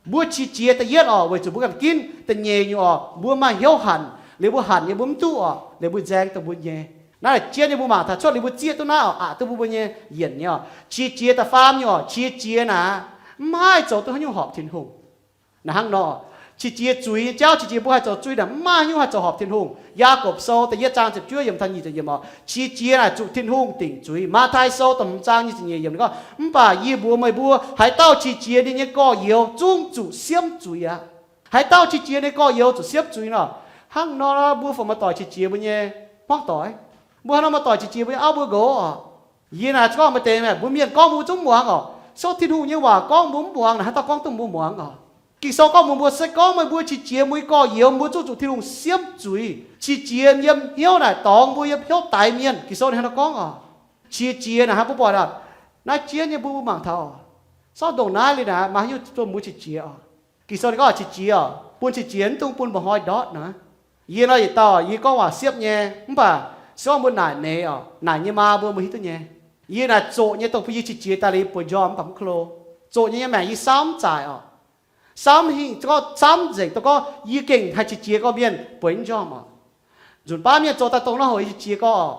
Mbuo qiex jiez da'yietv oc, weic zuqc mbuo ganh ginv. Da'nyeic nyungc oc, mbuo maaih hnyouv hanc, liuz mbuo hanc nyei mbuo mv duqv oc, liuz mbuo nzaeng dongh mbuo nyei. Naaiv naaic jienv nyei mbuo mangc taux cuotv liuz mbuo zieqv duqv naaiv oc, aqc duqv mbuo mbuo nyei yienc nyei oc. Qiex jiez da'faam nyungc oc, qiex jiez naaic mv haih zoux duqv haaix nyungc horpc Tin-Hungh. Naaic hnangv nor, qiex jiez zuiz nyei jauv, qiex jiez mbuo haih zoux zuiz naaic mv maaih haaix nyungc haih zoux horpc Tin-Hungh. Yaagorpc Sou da'yietv zaang ziepc juov yiemc taux nyic ziepc yiemc oc, qiex jiez naaic zuqc Tin-Hungh dingc zuiz. Matv^taai Sou da'hmz zaang nyic ziepc nyeic yiemc ninh gorngv, mv baac yie mbuox meih mbuo, haaix dauh qiex jiez ninh nyei gorx-youz zungv zuqc siemv zuiz aqv. Haaix dauh qiex jiez ninh gorx-youz zuqc siemv zuiz nor. Hnangv nor mbuo fungc maaih doic qiex jiez mbuo nyei hmuangv doic? Mbuo hnangv nor maaih doic qiex jiez mbuo nyei auv mbuo nqox oc. Yie naaic gorngv maaih deix mienh, mbuo mienh gorngv mbuo zungv muangx oc. Se Tin-Hungh nyei waac gorngv mbuo mv muangx naaic, haaix dauh gorngv duqv mbuo muangx oc? Ging-Sou gorngv mbuox mbuo, se gorngv meih mbuo qiex jiez mbuo nyei gorx-youz, mbuo zungv zuqc Tin-Hungh siemv zuiz. Qiex jiez yiem hnyouv naaic dorngx mbuo, yiem hnyouv daix mienh. Ging-Sou ninh hnangv nor gorngv oc. Qiex jiez naaic hnangv mbuo buatc aqv. Naaiv jienv nyei mbuo mbuo mangc taux oc. Sortv ndongc naaiv liuz naaic maaih haaix nyungc bun mbuo qiex jiez oc? Ging-Sou ninh gorngv qiex jiez oc, bun qiex jiez mv dungx bun mba'hnoi ndortv naaic. Yie nor yietc dauh yie gorngv waac siepv nyei, mv baac se gorngv mbuo naaic neix oc, naaic nyei maa mbuo mbuo hiuv duqv nyei. Yie naaic zoqc nyei dongh bun yie qiex jiez daaih liuz bueix njormh mv baac mv klo. Zoqc nyei nyei maengc yie saamv zaaic oc. Saamv hingh, saamv nzengc dongh gorngv yie gengh haih qiex jiez gorngv mienh bueix mv njormh oc. Nzunc baav mienh zoux daaih dongh naaiv hoc yie qiex jiez gorngv oc.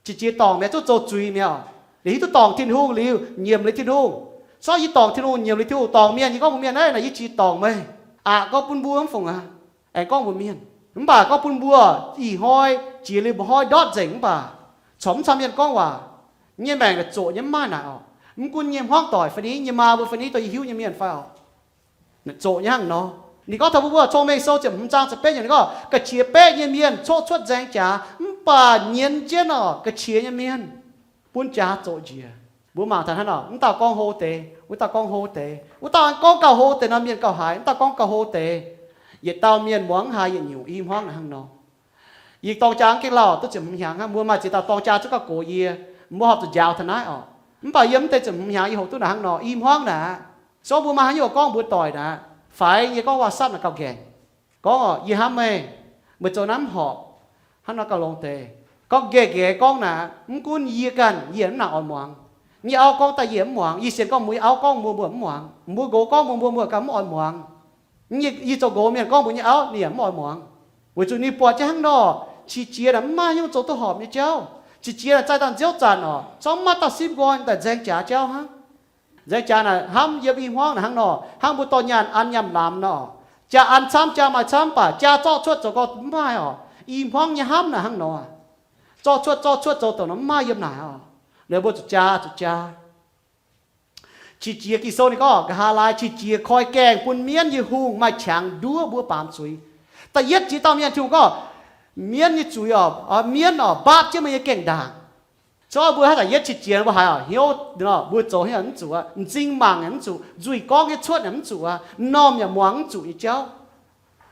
Qiex jiez dorngc mi'aqv, zungv zoux zuiz mi'aqv oc. Liuz hiuv duqv dorngc Tin-Hungh liuz, nyiemc liuz Tin-Hungh. Sortv yie dorngc Tin-Hungh, nyiemc liuz Tin-Hungh, dorngc mienh, yie gorngv mbuox mienh, naaiv yie qiex dorngc meih. Aqc gorngv bun mbuo mv fungc aqv. Aengx gorngv mbuox mienh. Mv baac gorngv bun mbuo ih hnoi jiex liuz mba'hnoi ndortv nzengc mv baac corc mv caux mienh gorngv waac. Nyei maengc naaic zoqc nyei mv maaih naaic oc. Mv gunv nyei hmuangv doic fai ni, nyei maa mbuo fai ni, dongh yie hiuv nyei mienh fai oc. Zoqc nyei hnangv nor. Ninh gorngv taux mbuo mbuo Cong-Mengh Sou ziepc hmz zaang ziepc betv yiemc ninh gorngv, ga'qiex baeqv nyei mienh cuotv cuotv nzaeng jaax, mv baac nyienz jienv oc ga'qiex nyei mienh bun jaax zoqc njiec. Mbuo mangc taux hnangv nor, mv dauh gorngv hlo deix, wuov dauh gorngv hlo deix, wuov dauh gorngv gauh hlo deix nor mienh gauh haiz, mv dauh gorngv gauh hlo deix. Yietc dauh mienh muangx mv haiz yietc nyungc. I hmuangv naaic hnangv nor. Yie dorng jaa mv gaengh lauh duqv ziepc hmz hnyangx hnangv, mbuo maaih ziex dauh dorng jaa zungv gauh gox yie, mbuo horpc zuqc njaaux taux naaiv oc. Mv baac yie mv deix ziepc hmz hnyangx yie hoqc duqv naaic hnangv nor. I hmuangv naaic, se gorngv mbuo maaih haaix nyungc gorngv mbuo doic naaic, faix nyei gorngv waac-sapv naaic gauh nqaengc. Gorngv oc, yie hnamv meih, meih zoux naaiv mv horpc. Hnangv nor gauh longx deix. Gorngv nqaengc nqaengc gorngv naaic, mv gunv yie ganh yie mv nangc oix muangx. Nyei auv gorngv daaih yie mv muangx, yie sienx gorngv mbuo nyei auv gorngv mbuo mbuo mv muangx, mbuo nqox gorngv mbuo mbuo mbuo ganh mv oix muangx. Yie zoux nqox mienh gorngv mbuo nyei auv ninh yaac mv oix muangx, weic zuqc ninh buatc jienv hnangv nor. Qiex jiez naaic mv maaih haaix nyungc zoux duqv horpc nyei jauv. Qiex jiez naaic zaih daaih nziouv zanc oc, corc mv maaih dauh simv nqoi daaih nzaeng jaax jauv hnangv. Nzaeng jaax naaic hnamv yiem i hmuangv naaic hnangv nor, hnangv mbuo dorh nyaanh an nyaanh lamz nor. Jaa an camv, jaa maaih camv, mv baac jaa zorqv cuotv zoux gorx mv maaih oc. I hmuangv nyei hnamv naaic hnangv nor, zorqv cuotv zorqv cuotv zoux dongh nor mv maaih yiem naaic oc. Liuz mbuo zuqc jaa zuqc jaa. Qiex jiez Ging-Sou ninh gorngv, nqa'haav laai qiex jiez koi gaengh bun mienv nyei hungh maaih qangx nduov mbuo baamz zuiz. Da'yietv jiex dauh mienh Tin-Hungh gorngv, mienv nyei zuiz oc, mienv oc, mbaapv jienv meih nyei gaengh ndaangc. Se gorngv mbuo haaix zanc yietv qiex jiez mbuo haiz oc, hnyouv mbuo zoux haaix nyungc mv zuqc aqv, m'zing mangc yaac mv zuqc, nzuih gorngv nyei cuotv yaac mv zuqc aqv, m'normh yaac muangx mv zuqc nyei jauv.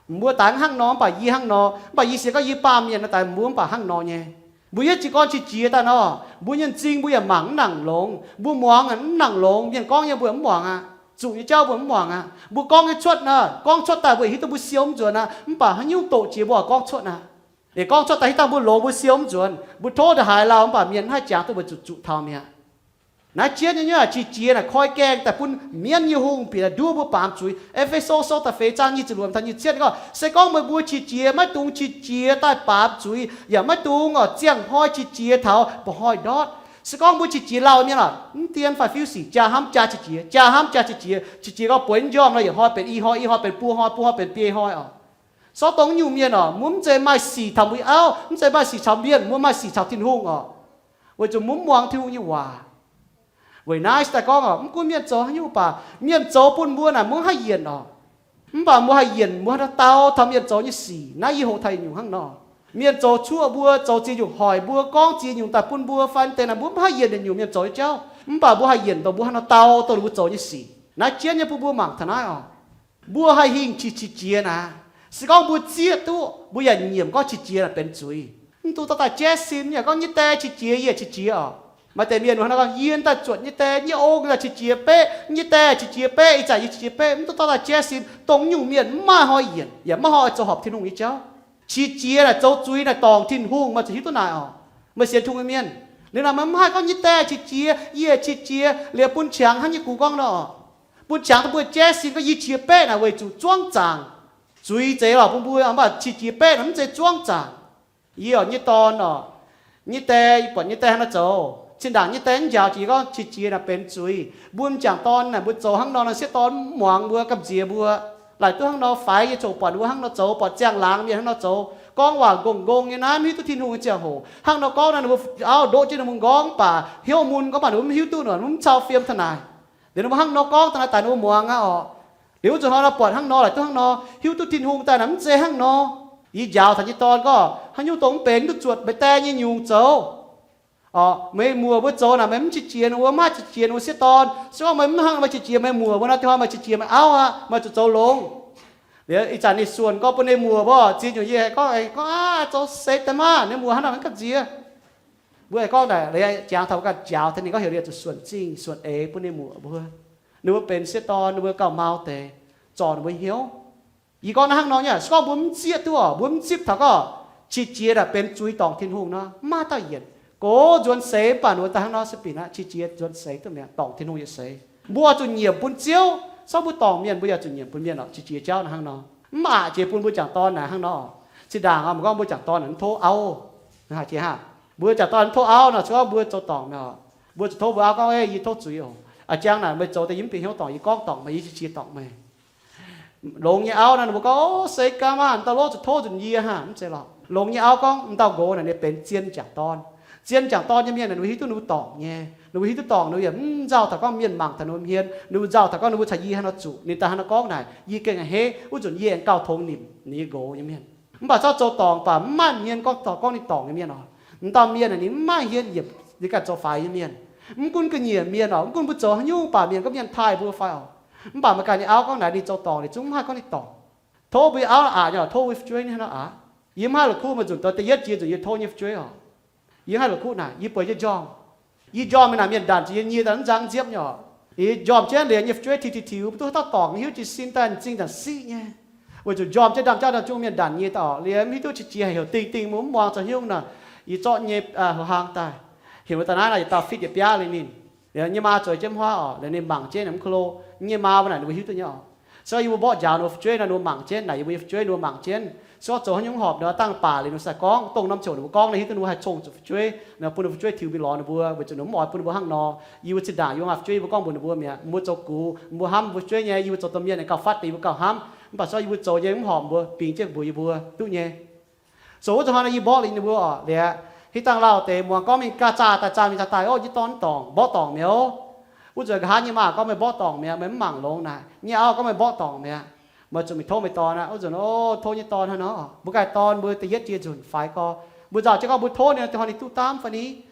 Mbuo daaih hnangv nor, mv baac yie hnangv nor, mv baac yie sienx gorngv yie baamh mienh naaiv daaih mbuo mv baac hnangv nor nyei. Mbuo yietv jiex gorn qiex jiez daaih nor, mbuo nyei m'zing mbuo yaac mangc mv nangc longx, mbuo muangx mv nangc longx, mienh gorngv nyei mbuo mv muangx aqv, zuqc nyei jauv mbuo mv muangx aqv. Mbuo gorngv nyei cuotv naaic, gorngv cuotv daaih mbuo hiuv duqv mbuo siou mv nzuonx aqv, mv baac haaix nyungc doqc jiex mbuo gorngv cuotv aqv. Liuz gorngv cuotv daaih hiuv duqv mbuo longx mbuo siou mv nzuonx, mbuo tov ndongc haaix lauh mv baac mienh mv haih jangx duqv mbuo zuqc zuqc taux mi'aqv. Naaiv jienv nyei nyungc qiex jiez naaic koi gaengh daaih bun mienv nyei hungh bieqc duov mbuo baamz zuiz. E^fe^so Sou da'feix zaang nyic ziepc luoqc taux nyic ziepc cietv gorngv, se gorngv meih mbuo qiex jiez maiv dungx qiex jiez daaih baamz zuiz, yaac maiv dungx oc ziangh hnoi qiex jiez taux mba'hnoi ndortv. Se gorngv mbuo qiex jiez lauh mienh oc, mv dien fai fiuv sic jaa hnamv jaa qiex jiez, jaa hnamv jaa qiex jiez, qiex jiez gorngv bueix njormh nor, yietc hnoi benx i hnoi, i hnoi benx buo hnoi, buo hnoi benx biei hnoi oc. Sortv dongh nyungc mienh oc, mbuo mv zeiz maaih sic taux mbuo nyei auv, mv zeiz maaih sic taux mienh, mbuo maaih sic taux Tin-Hungh oc. Weic zuqc mbuo mv muangx Tin-Hungh nyei waac. Weic naaiv se daaih gorngv oc, mv gunv mienh zoux haaix nyungc baac, mienh zoux bun mbuo naaic mbuo mv haih yienc oc. Mv baac mbuo haih yienc, mbuo haaix nor dau taux mienh zoux nyei sic. Naaiv yie hoqc taux yietc nyungc hnangv nor. Mienh zoux cuoqv mbuo, zoux ziex nyungc hoic mbuo, gorngv ziex nyungc daaih bun mbuo fai deix naaic, mbuo mv haih yienc yietc nyungc mienh zoux nyei jauv. Mv baac mbuo haih yienc dongh mbuo haaix nor dau dongh ninh mbuo zoux nyei sic. Naaiv jienv nyei bun mbuo mangc taux naaiv oc. Mbuo haih hingh qiex, qiex jiez naaic, se gorngv mbuo zieqv duqv, mbuo yaac nyiemc gorngv qiex jiez naaic benx zuiz. Mv dungx dorh daaih jaiv sin, yaac gorngv nyei die qiex jiez, yie qiex jiez oc. Maaih deix mienh wuov gorngv, yie daaih zuotc nyei die, nyei ong daaih qiex jiez beqv, nyei die qiex jiez beqv, ih zanc yie qiex jiez beqv. Mv dungx dorh daaih jaiv sin. Dongh nyungc mienh mv maaih hnoi yienc, yaac mv maaih hnoi zoux horpc Tin-Hungh nyei jauv. Qiex jiez naaic zoux zuiz naaic dorngc Tin-Hungh, meih zuqc hiuv duqv naaic oc. Meih sienx Tin-Hungh nyei mienh, liuz naaic meih mv haih gorngv nyei die qiex jiez, yie qiex jiez, liuz bun qangx hnangv nyei gux gorngv nor, bun qangx dongh mbuo jaiv sin gorngv yie qiex beqv naaic weic zuqc zuangv zaangc. Zuiz zeiz lorqc bun mbuo, mv baac qiex jiez beqv naaic mv zeiz zuangv zaangc. Yie oc, nyei dorn oc, nyei die, yie buatc nyei die hnangv nor zoux, zinh ndaangc nyei die mv njaaux jiex gorngv qiex jiez naaic benx zuiz. Mbuo m'jangc dorn naaic mbuo zoux hnangv nor, naaiv sieqv dorn mv muangx mbuo, gamh nziex mbuo. Laaic duqv hnangv nor faix, yie ziouc buatc ninh mbuo hnangv nor zoux, buatc ziangh laangz mienh hnangv nor zoux, gorngv waac nqongh nqongh nyei naaiv, mv hiuv duqv Tin-Hungh nyei ziangh hoc. Hnangv nor gorngv naaiv, ninh mbuo auv ndoqv jienv ninh mbuo m'nqorngv mv baac hnyouv mun gorngv mv baac ninh mbuo mv hiuv duqv nor, mv cau fiem taux naaic. Liuz ninh mbuo hnangv nor gorngv daaih, naaiv daaih ninh mbuo muangx aqv oc. Liuz wuov zanc hnoi nor buatc hnangv nor, laaic duqv hnangv nor, hiuv duqv Tin-Hungh daaih naaic mv zeiz hnangv nor. Yie njaaux taux nyei dorn gorngv, haaix nyungc dongh mv benx, mv duqv zuotc meih die nyei nyungc zoux. Oc, meih muoc mbuo zoux naaic meih mv qiex jiez ninh mbuo, mv maaih qiex jiez ninh mbuo sieqv dorn. Se gorngv meih mv hnangv meih qiex jiez meih muoc mbuo nor, da'hoi meih qiex jiez meih auv aqv, meih zuqc zoux longx. Liuz ih zanc ninh suonc gorngv bun ninh muoc mbuo, ziex nyungc yie gorngv, gorngv aqv, zoux seix daaih maah, ninh muoc hnangv naaic mv gamh nziex. Mbuo aengx gorngv naaic, jangx taux ganh njaaux taux ninh gorngv heuc ninh zuqc suonc zingh suonc eix bun ninh muoc mbuo. Ninh mbuo benx sieqv dorn, ninh mbuo gauh mau deix, zorc ninh mbuo hnyouv. Yie gorngv naaiv hnangv nor nyei, se gorngv mbuo mv zieqv duqv oc, mbuo mv zipv taux gorngv qiex jiez naaic benx zuiz dorngc Tin-Hungh nor, mv maaih dauh yienc. Gox nzuonx seix mv baac ninh mbuo daaih hnangv nor se binc aqv, qiex jiez nzuonx seix duqv mi'aqv, dorngc Tin-Hungh nyei seix. Mbuo zuqc nyiemc bun Ziouv, se gorngv mbuo dorngc mienh, mbuo yaac zuqc nyiemc bun mienh oc, qiex jiez jauv naaic hnangv nor. Mv baac jiex bun mbuo m'jangc dorn naaic hnangv nor. Zinh ndaangc oc, mbuo gorngv mbuo m'jangc dorn naaic mv tov auv, haiz jiex hnangv. Mbuo m'jangc dorn mv tov auv nor, se gorngv mbuo zoux dorngc mi'aqv oc, mbuo zuqc tov mbuo auv gorngv, Ei, yie tov zuiz oc. A'jang naaic meih zoux daaih yie mv bieqc hnyouv dorngc, yie gorngv dorngc meih, yie qiex jiez dorngc meih. Longx nyei auv naaiv, ninh mbuo gorngv, Ov, seix gau maah, dauh lov zuqc tov nzunc yie hnangv, mv zeiz lorqc. Longx nyei auv gorngv, m'dauh nqox naaic ninh benx zien m'jangc dorn. Zien m'jangc dorn nyei mienh naaic, ninh mbuo hiuv duqv ninh mbuo dorngc nyei. Ninh mbuo hiuv duqv dorngc, ninh mbuo yaac mv nzauh taux gorngv mienh mangc taux ninh mbuo hmien. Ninh mbuo nzauh taux gorngv ninh mbuo caux yie hnangv nor zuqc. Ninh daaih hnangv nor gorngv naaic, yie gengh a'hneiv, wuov nzunc yie aengx gauh tongx nimc ninh nyei nqox nyei mienh. Mv baac zorqv zoux dorngc baac mv maaih hmien gorngv dorngc, gorngv ninh dorngc nyei mienh oc. M'dauh mienh naaic ninh mv maaih hmien yiemc ninh ganh zoux faix nyei mienh. Mv gunv ga'nyiec mienh oc, mv gunv mbuo zoux haaix nyungc baac mienh gorngv mienh taaih mbuo fai oc. Mv baac meih ganh nyei auv gorngv naaic ninh zoux dorngc, ninh zungv mv haih gorngv ninh dorngc. Tov mbuo nyei auv aqc nyei oc, tov mbuo fu'jueiv nyei hnangv nor aqc. Yie mv haih la'kuqv meih nzunc deix da'yietv jiex nzunc yie tov nyei fu'jueiv oc. Yie mv haih la'kuqv naaic, yie bueix jienv njormh. Yie njormh mingh naaic mienh ndanc zuqc yie nyie daaih mv nzangv nziepv nyei oc. Yie njormh jienv liuz nyei fu'jueiv tiux tiux tiux, mv duqv haaix dauh dorngc, hiuv jiez sin daaih m'zing nzangc siqv nyei. Weic zuqc njormh jienv ndaamv-jaav ndaamv-jung mienh ndanc nyie daaih oc, liuz mv hiuv duqv qiex jiez heuc dingh dingh mbuo mv muangx zoux haaix nyungc nor, yie zorqv nyei, aa, hlo hlang daaih, heuc mbuo daaih naaiv nor, yietc dauh fitv yietc biaav liuz ninh. Liuz nyei maa zueiz jienv huaav oc, liuz ninh mangc jienv naaic mv ko lo. Nyei maa mbuo naaic ninh mbuo hiuv duqv nyei oc. Se gorngv yie mbuo mborqv njaaux ninh mbuo fu'jueiv nor, ninh mbuo mangc jienv, naaic yie mbuo nyei fu'jueiv ninh mbuo mangc jienv. Se gorngv zoux haaix nyungc horpc nor, dangh baac liuz ninh mbuo sai gorngv, dongh norm ziouc ninh mbuo gorngv naaic hiuv duqv ninh mbuo haih cong zuqc fu'jueiv nor, bun ninh fu'jueiv tiux mingh lorz ninh mbuo, weic zuqc ninh mbuo mv oix bun ninh mbuo hnangv nor. Yie mbuo zinh ndaangc yie mbuo maaih fu'jueiv yie mbuo gorngv mbuox ninh mbuo mi'aqv, mbuo zoux gux, mbuo hnamv mbuo fu'jueiv nyei, yie mbuo zoux domh mienh aengx gauh fatv deix yie mbuo gauh hnamv. Mv baac se gorngv yie mbuo zoux nyei mv horpc mbuo bingx jienv mbuox yie mbuo duqv nyei. Zoux wuov zanc hnoi nor yie mborqv liuz ninh mbuo oc, liuz hitv dangh lauh deix muangx gorngv mingh gaax zaah daaih zaah mingh zaah daaih, Ov, nyei dorn mv dorngc, mborqv dorngc mi'aqv oc. Wuov nzunc nqa'haav nyei maa gorngv, Meih mborqv dorngc mi'aqv, meih mv mangc longx naaic. Nyei auv gorngv, Meih mborqv dorngc mi'aqv. Meih zuqc mingh tov meih dorn aqv. Wuov nzunc, Ov, tov nyei dorn hnangv nor. Mbuo ganh dorn mbuo da'yietv jiex nzunc faix gorx, mbuo nzauh jienv gorngv mbuo tov ninh nor, da'hoi ninh duqv daamv fai ni?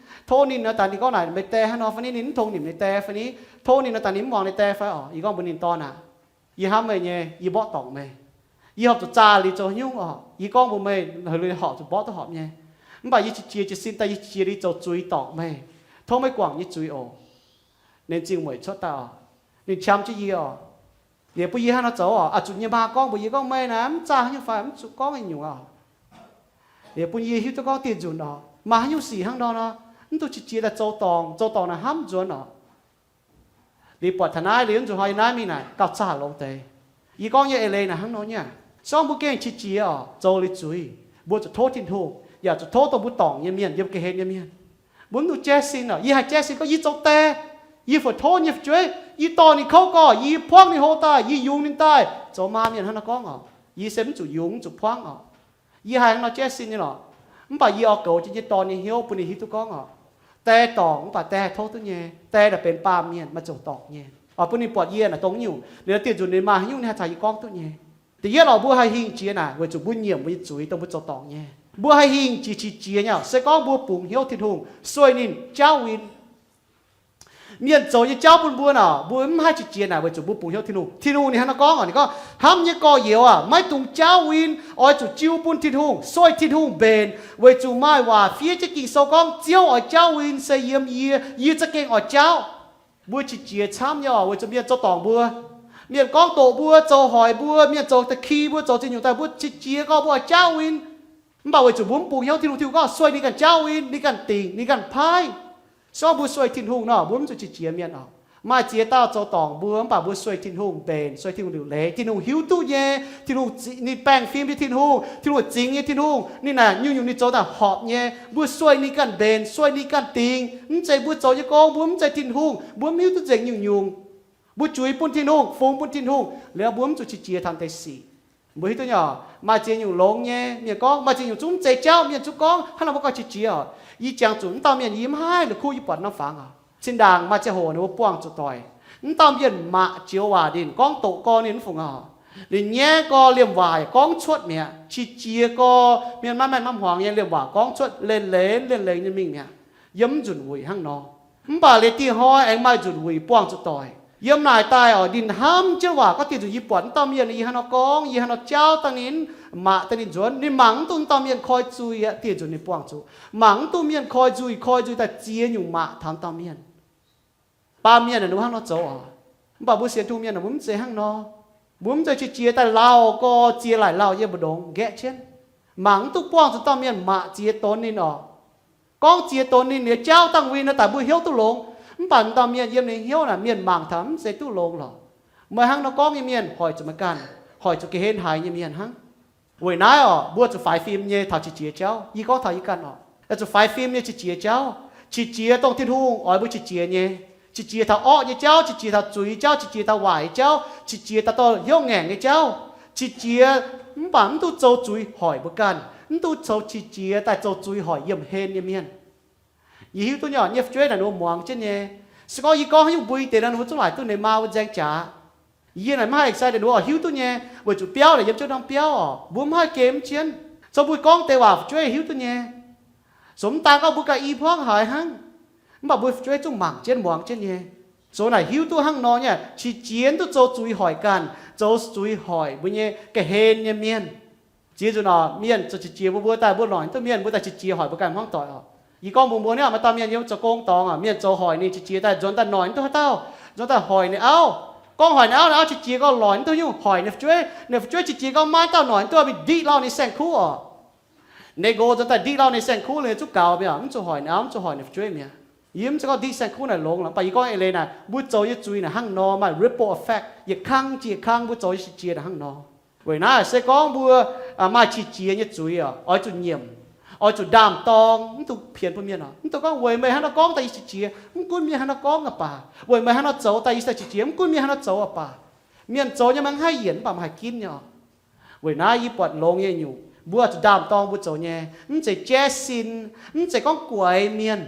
Tov ninh nor, dangh ninh gorngv naaic meih die hnangv nor fai ni, ninh mv tongx nimc ninh die fai ni? Tov ninh nor, dangh ninh mv muangx ninh die fai oc? Yie gorngv mbuox ninh, Dorn aac, yie hnamv meih nyei, yie mborqv dorngc meih. Yie horpc zuqc zaah liuz zoux haaix nyungc oc? Yie gorngv mbuox meih, horpc zuqc mborqv duqv horpc nyei. Mv baac yie qiex jiez jiez sin daaih, yie qiex jiez liuz zoux zuiz dorngc meih, tov meih guangc yie zuiz oc. Ninh zingh mueic cuotv daaih oc. Ninh qam jienv yie oc. Liuz bun yie hnangv nor zoux oc. Aa, zuqc nyei maa gorngv mbuox yie gorngv, Meih naaic mv zaah haaix nyungc fai mv zuqc gorngv nyungc oc. Liuz bun yie hiuv duqv gorngv dieh nzunc oc, maaih haaix nyungc sic hnangv nor nor, mv dungx qiex jiez daaih zoux dorngc. Zoux dorngc naaic hnamv nzuonx oc. Liuz buatc taux naaiv liuz, nzunc hnoi yie naaiv mingh naaic gauh zaah longx deix. Yie gorngv nyei eix leiz naaic hnangv nor nyei aac. Se gorngv mbuo gengh qiex jiez oc, zoux liuz zuiz, mbuo zuqc tov Tin-Hungh, yaac zuqc tov dongh mbuo dorngc nyei mienh, yiem ga'hlen nyei mienh. Mbuo mv duqv jaiv sin oc. Yie haih jaiv sin gorngv yie zoux die, yie fu'tov nyei fu'jueiv, yie dorh ninh kouv gorx, yie buangv ninh hlo daaih, yie yungz ninh daaih. Zoux maa mienh hnangv nor gorngv oc. Yie se mv zuqc yungz, mv zuqc buangv oc. Yie haih hnangv nor jaiv sin nyei lorqc. Mv baac yie oix goux jienv yie dorn nyei hnyouv bun ninh hiuv duqv gorngv oc, die dorngc mv baac die haih tov duqv nyei. Die naaic benx baamh mienh, maaih ziouc dorngc nyei oc. Bun ninh buatc yie naaic dongh nyungc, ninh dieh nzunc ninh maaih haaix nyungc ninh haih caux yie gorngv duqv nyei. Da'yietv lorqc, mbuo haih hingh jiex naaic weic zuqc mbuo nyiemc mbuo nyei zuiz, dongh mbuo zoux dorngc nyei. Mbuo haih hingh jiex qiex jiez nyei oc, se gorngv mbuo bungx hnyouv Tin-Hungh, sueih ninh, jaauv win. Mienh zoux nyei jauv bun mbuo naaic, mbuo mv haih qiex jiez naaic weic zuqc mbuo bungx hnyouv Tin-Hungh. Tin-Hungh ninh hnangv nor gorngv oc, ninh gorngv, hnamv nyei gorx-youz aah! Maiv dungx jaauv win. Oix zuqc jiu bun Tin-Hungh, sueih Tin-Hungh mbenc, weic zuqc maaih waac fiev jienv Ging-Sou gorngv, Ziouv oix jaauv win se yiem yie, yie za'gengh oix jaauv. Mbuo qiex jiez camv nyei oc, weic zuqc mienh zoux dorngc mbuo. Mienh gorngv doqc mbuo, zoux hoic mbuo, mienh zoux da'ki mbuo, zoux ziex nyungc daaih, mbuo qiex jiez gorngv mbuo oix jaauv win. Mv baac weic zuqc mbuo mv bungx hnyouv Tin-Hungh, Tin-Hungh gorngv sueih ninh ganh jaauv win, ninh ganh dingc, ninh ganh paaiv. Se gorngv mbuo sueih Tin-Hungh nor, mbuo mv zuqc qiex jiez mienh oc. Maaih ziex dauh zoux dorngc mbuo, mv baac mbuo sueih Tin-Hungh mbenc, sueih Tin-Hungh liuc leiz, Tin-Hungh hiuv duqv nyei. Tin-Hungh, ninh baengh fim nyei Tin-Hungh, Tin-Hungh zingx nyei Tin-Hungh, ninh naaic nyungc-nyungc ninh zoux daaih horpc nyei. Mbuo sueih ninh ganh mbenc, sueih ninh ganh dingc. Mv zeiz mbuo zoux nyei gong, mbuo mv zeiz Tin-Hungh, mbuo mv hiuv duqv nzengc nyungc-nyungc. Mbuo juix bun Tin-Hungh, fungx bun Tin-Hungh liuz, mbuo mv zuqc qiex jiez taux deix sic. Mbuo hiuv duqv nyei oc, maaih ziex nyungc longx nyei. Mienh gorngv maaih ziex nyungc zungv mv zeiz jauv, mienh zungv gorngv hnangv nor, mbuo gorngv qiex jiez oc. Yie jangx zuqc mv dauh mienh, yie mv haih la'kuqv, yie buatc norm fangx oc. Zinh ndaangc maaih ziangh hoc ninh mbuo buangh zuqc doic. Mv dauh mienh mangc joux waac ninh gorngv doqc gorx ninh mv fungc oc. Ninh nyaiv gorx liemh waac yaac gorngv cuotv mi'aqv. Qiex jiez gorx mienh maiv maaih hmuangx nyei, liemh waac gorngv cuotv, lenh leiz lenh leiz nyei mingh mi'aqv. Yiem mv nzunc wuic hnangv nor. Mv baac liuz dieh hnoi aengx maaih nzunc wuic buangh zuqc doic. Yiem naaic daaih oc, ninh hnamv jienv waac gorngv, dieh nzunc yie buatc mv dauh mienh, yie hnangv nor gorngv, yie hnangv nor jaauv dangh ninh, maqc dangh ninh nzuonx. Ninh mangc mv duqv mv dauh mienh koi nzuih aqv. Dieh nzunc ninh buangh zuqc, mangc mv duqv mienh koi nzuih, koi nzuih daaih ziex nyungc maqc taux mv dauh mienh. Baamh mienh naaic ninh mbuo hnangv nor zoux oc. Mv baac mbuo sienx Tin-Hungh mienh naaic mbuo mv zeiz hnangv nor. Mbuo mv zeiz qiex jiez daaih lauh gorx, ziex laaic lauh yiem mbu'ndongx nqaeqv jienv. Mangc mv duqv buangh zuqc dauh mienh maqc ziex donx ninh oc. Gorngv ziex donx ninh, ninh jaauv dangh win nor daaih mbuo hnyouv duqv longx. Mv baac dauh mienh yiem ninh hnyouv naaic, mienh mangc taux mv zeiz duqv longx lorqc. Meih hnangv nor gorngv nyei mienh hoic zuqc meih ganh, hoic zuqc ga'hlen haiz nyei mienh hnangv. Weic naaiv oc, mbuo zuqc faix fim nyei taux qiex jiez jauv. Yie gorngv taux yie ganh oc, zuqc faix fim nyei qiex jiez jauv. Qiex jiez dongh Tin-Hungh oix mbuo qiex jiez nyei. Qiex jiez taux orqv nyei jauv, qiex jiez taux zuiz jauv, qiex jiez taux waaic jauv, qiex jiez taux dorh hnyouv ngaengc nyei jauv. Qiex jiez mv baac mv duqv zoux zuiz hoic mbuo ganh, mv duqv zoux qiex jiez daaih zoux zuiz hoic yiemh hlen nyei mienh. Yie hiuv duqv nyei oc, nyei fu'jueiv naaic ninh mbuo muangx jienv nyei. Se gorngv yie gorngv haaix nyungc mbui deix nor, ninh mbuo zungv laaic duqv ninh maa wuov nzaeng jaax. Yie naaic maiv haih excited, ninh mbuo oix hiuv duqv nyei, weic zuqc biauv naaic yiem jienv norm biauv oc, mbuo mv haih gemh jienv. Zoux mbuo gorngv deix waac fu'jueiv hiuv duqv nyei. Zoux mv daan gorngv mbuo ganh i hmuangv haiz hnangv, mv baac mbuo fu'jueiv zungv mangc jienv muangx jienv nyei. Zoux naaic hiuv duqv hnangv nor nyei, qiex jiez mv duqv zoux zuiz hoic ganh, zoux zuiz hoic mbuo nyei ga'hlen nyei mienh. Ziex nzunc oc, mienh zoux qiex jiez mbuo, mbuo daaih mbuo noic duqv mienh, mbuo daaih qiex jiez hoic mbuo ganh hmuangv doic oc. Yie gorngv mbuox mbuo niaa, maaih dauh mienh yiem zoux gong dorngx oc, mienh zoux hoic ninh qiex jiez daaih nzuonx daaih noic duqv haaix dauh, nzuonx daaih hoic ninh auv. Gorngv hoic ninh auv, ninh auv qiex jiez gorngv loic duqv nyungc hoic ninh fu'jueiv, ninh fu'jueiv qiex jiez gorngv maiv dauh noic duqv, mingh ndiqv lauh ninh saeng-kuv oc. Ninh nqox nzuonx daaih ndiqv lauh ninh saeng-kuv, ninh zungv gaux mi'aqv, mv zuqc hoic ninh auv, mv zuqc hoic ninh fu'jueiv mi'aqv. Yie mv zeiz gorngv ndiqv saeng-kuv naaic longx lorqc, mv baac yie gorngv eix leiz naaic, mbuo zoux nyei zuiz naaic hnangv nor, maaih ripple effect, yietc kang jiex yietc kang mbuo zoux nyei qiex jiez naaic hnangv nor. Weic naaiv se gorngv mbuo maaih qiex jiez nyei zuiz oc, oix zuqc nyiemc, oix zuqc ndaam-dorng, mv dungx pienx bun mienh oc. Mv dungx gorngv weic meih hnangv nor gorngv daaih yie qiex jiez, mv gunv mienh hnangv nor gorngv aqv baac. Weic meih hnangv nor zoux daaih yie sai qiex jiez, mv gunv mienh hnangv nor zoux aqv baac. Mienh zoux nyei meih mv haih yienc, mv baac meih haih ginv nyei oc. Weic naaiv yie buatc longx nyei nyungc, mbuo zuqc ndaam-dorng mbuo zoux nyei, mv zeiz jaiv sin, mv zeiz gorngv guaix mienh.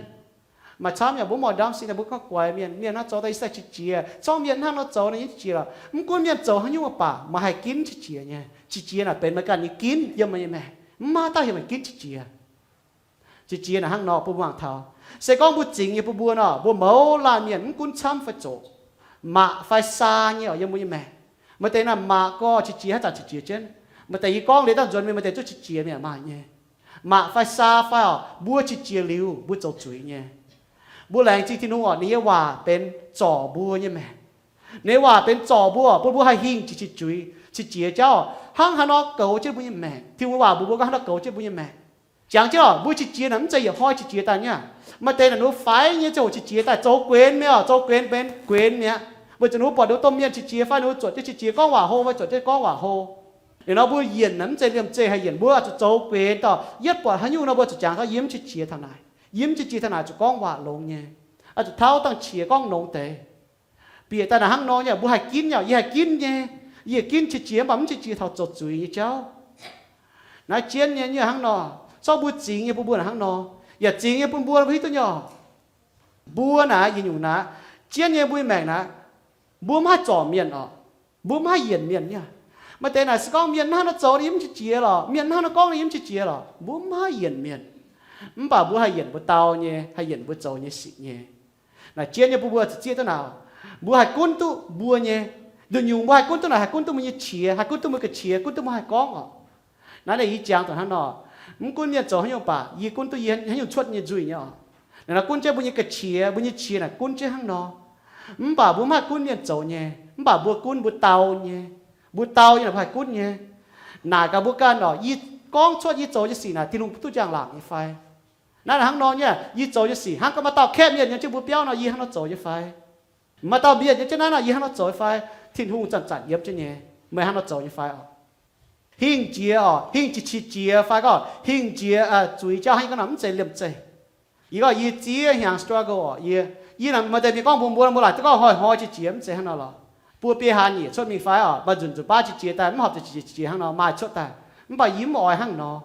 Maaih camv yaac mbuo mv oix ndaam sin, mbuo gorngv guaix mienh, mienh hnangv zoux daaih yie sai qiex jiez, zorngv mienh hnangv nor zoux naaic yie qiex jiez lorqc. Mv gunv mienh zoux haaix nyungc baac meih haih ginv qiex jiez nyei. Qiex jiez naaic benx meih ganh nyei ginv yiem meih nyei maengc, mv maaih dauh heuc meih ginv qiex jiez. Qiex jiez naaic hnangv nor bun mbuo mangc taux. Se gorngv mbuo zingx nyei bun mbuo nor, mbuo mouz laanh mienh mv gunv camv fai zoqc, maqc fai saa nyei oc, yiem mbuo nyei maengc. Maaih deix naaic maqc gorx qiex jiez haaix zanc qiex jiez jienv. Maaih deix yie gorngv liuz daaih nzuonx mingh maaih deix zungv qiex jiez mi'aqv, maaih nyei. Maqc fai saa fai oc, mbuo qiex jiez liuz mbuo zoux zuiz nyei. Mbuo laengz zingh Tin-Hungh oc, ninh nyei waac benx zorc mbuo nyei maengc. Ninh nyei waac benx zorc mbuo oc, bun mbuo haih hingh qiex jiez zuiz, qiex jiez jauv oc, hnangv haaix nor goux jienv mbuo nyei maengc. Tin-Hungh nyei waac mbuox mbuo gorngv hnangv nor goux jienv mbuo nyei maengc. Jangx jienv oc, mbuo qiex jiez naaic mv zeiz yietc hnoi qiex jiez daaih nyei. Maaih deix naaic ninh mbuo faix nyei ziangh hoc qiex jiez daaih zoux guenx mi'aqv, zoux guenx benx guenx mi'aqv. Weic zuqc ninh mbuo buatc ninh mbuo domh mienh qiex jiez fai ninh mbuo zuotc jienv qiex jiez gorngv waac hlo fai zuotc jienv gorngv waac hlo. Liuz nor mbuo yienc naaic mv zeiz liemh zeih haih yienc, mbuo zuqc zoux guenx dorh. Yietv buatc haaix nyungc nor mbuo zuqc jangx gorngv yie mv qiex jiez taux naaic. Yie mv qiex jiez taux naaic zuqc gorngv waac longx nyei, oix zuqc tauv dangh qiex gorngv longx deix. Bieqc daaih naaic hnangv nor nyei, mbuo haih ginv nyei, yie haih ginv nyei. Yie ginv qiex jiez mv baac mv qiex jiez taux zoux zuiz nyei jauv. Naaiv jienv nyei nyei hnangv nor, zorqv mbuo zingx nyei bun mbuo naaic hnangv nor, yaac zingx nyei bun mbuo, mbuo hiuv duqv nyei oc. Mbuo naaic yietc nyungc naaic, jienv nyei mbuo nyei maengc naaic, mbuo mv haih zorc mienh oc. Mbuo mv haih yienc mienh nyei. Maaih deix naaic se gorngv mienh hnangv nor zoux yie mv qiex jiez lorqc, mienh hnangv nor gorngv yie mv qiex jiez lorqc, mbuo mv haih yienc mienh. Mv baac mbuo haih yienc mbuo dau nyei, haih yienc mbuo zoux nyei sic nyei. Naaic jienv nyei bun mbuo zuqc zieqv duqv naaic, mbuo haih gunv duqv mbuo nyei. Nduqc nyungc mbuo haih gunv duqv naaic, haih gunv duqv mbuo nyei qiex, haih gunv duqv mbuo ga'qiex, gunv duqv mbuo haih gorngv oc. Naaiv naaic yie jangx dongh hnangv nor, mv gunv mienh zoux haaix nyungc baac yie gunv duqv yie haaix nyungc cuotv nyei nzuih nyei oc. Naaiv nor gunv jienv mbuo nyei ga'qiex, mbuo nyei qiex naaic gunv jienv hnangv nor. Mv baac mbuo mv haih gunv mienh zoux nyei, mv baac mbuo gunv mbuo dau nyei. Mbuo dau nyei naaic mbuo haih gunv nyei. Naaic gaax mbuo ganh oc, yie gorngv cuotv yie zoux nyei sic naaic Tin-Hungh duqv jangx laangc nyei fai? Naaiv naaic hnangv nor nyei, yie zoux nyei sic hnangv gorngv maaih dauh kaeqv mienh yiem jienv mbuo biauv nor, yie hnangv nor zoux nyei fai? Maaih dauh mienh yiem jienv naaiv nor, yie hnangv nor zoux nyei fai? Tin-Hungh zanc-zanc yiem jienv nyei, meih hnangv nor zoux nyei fai oc? Hingh jiex oc, hingh jiex qiex jiez fai gorngv hingh jiex zuiz jauv hnangv yie gorngv nor mv zeiz liemh zeih. Yie gorngv yie ziex hnyangx struggle oc, yie, yie naaic maaih deix mienh gorngv mbuox mbuo, mbuo laaic duqv gorngv hnoi-hnoi qiex jiez, mv zeiz hnangv nor lorqc. Buo biei hlaax nyieqc cuotv mingh fai oc, maaih nzunc nzunc baav qiex jiez daaih mv horpc zuqc qiex jiez hnangv nor, maaih cuotv daaih. Mv baac yie mv oix hnangv nor,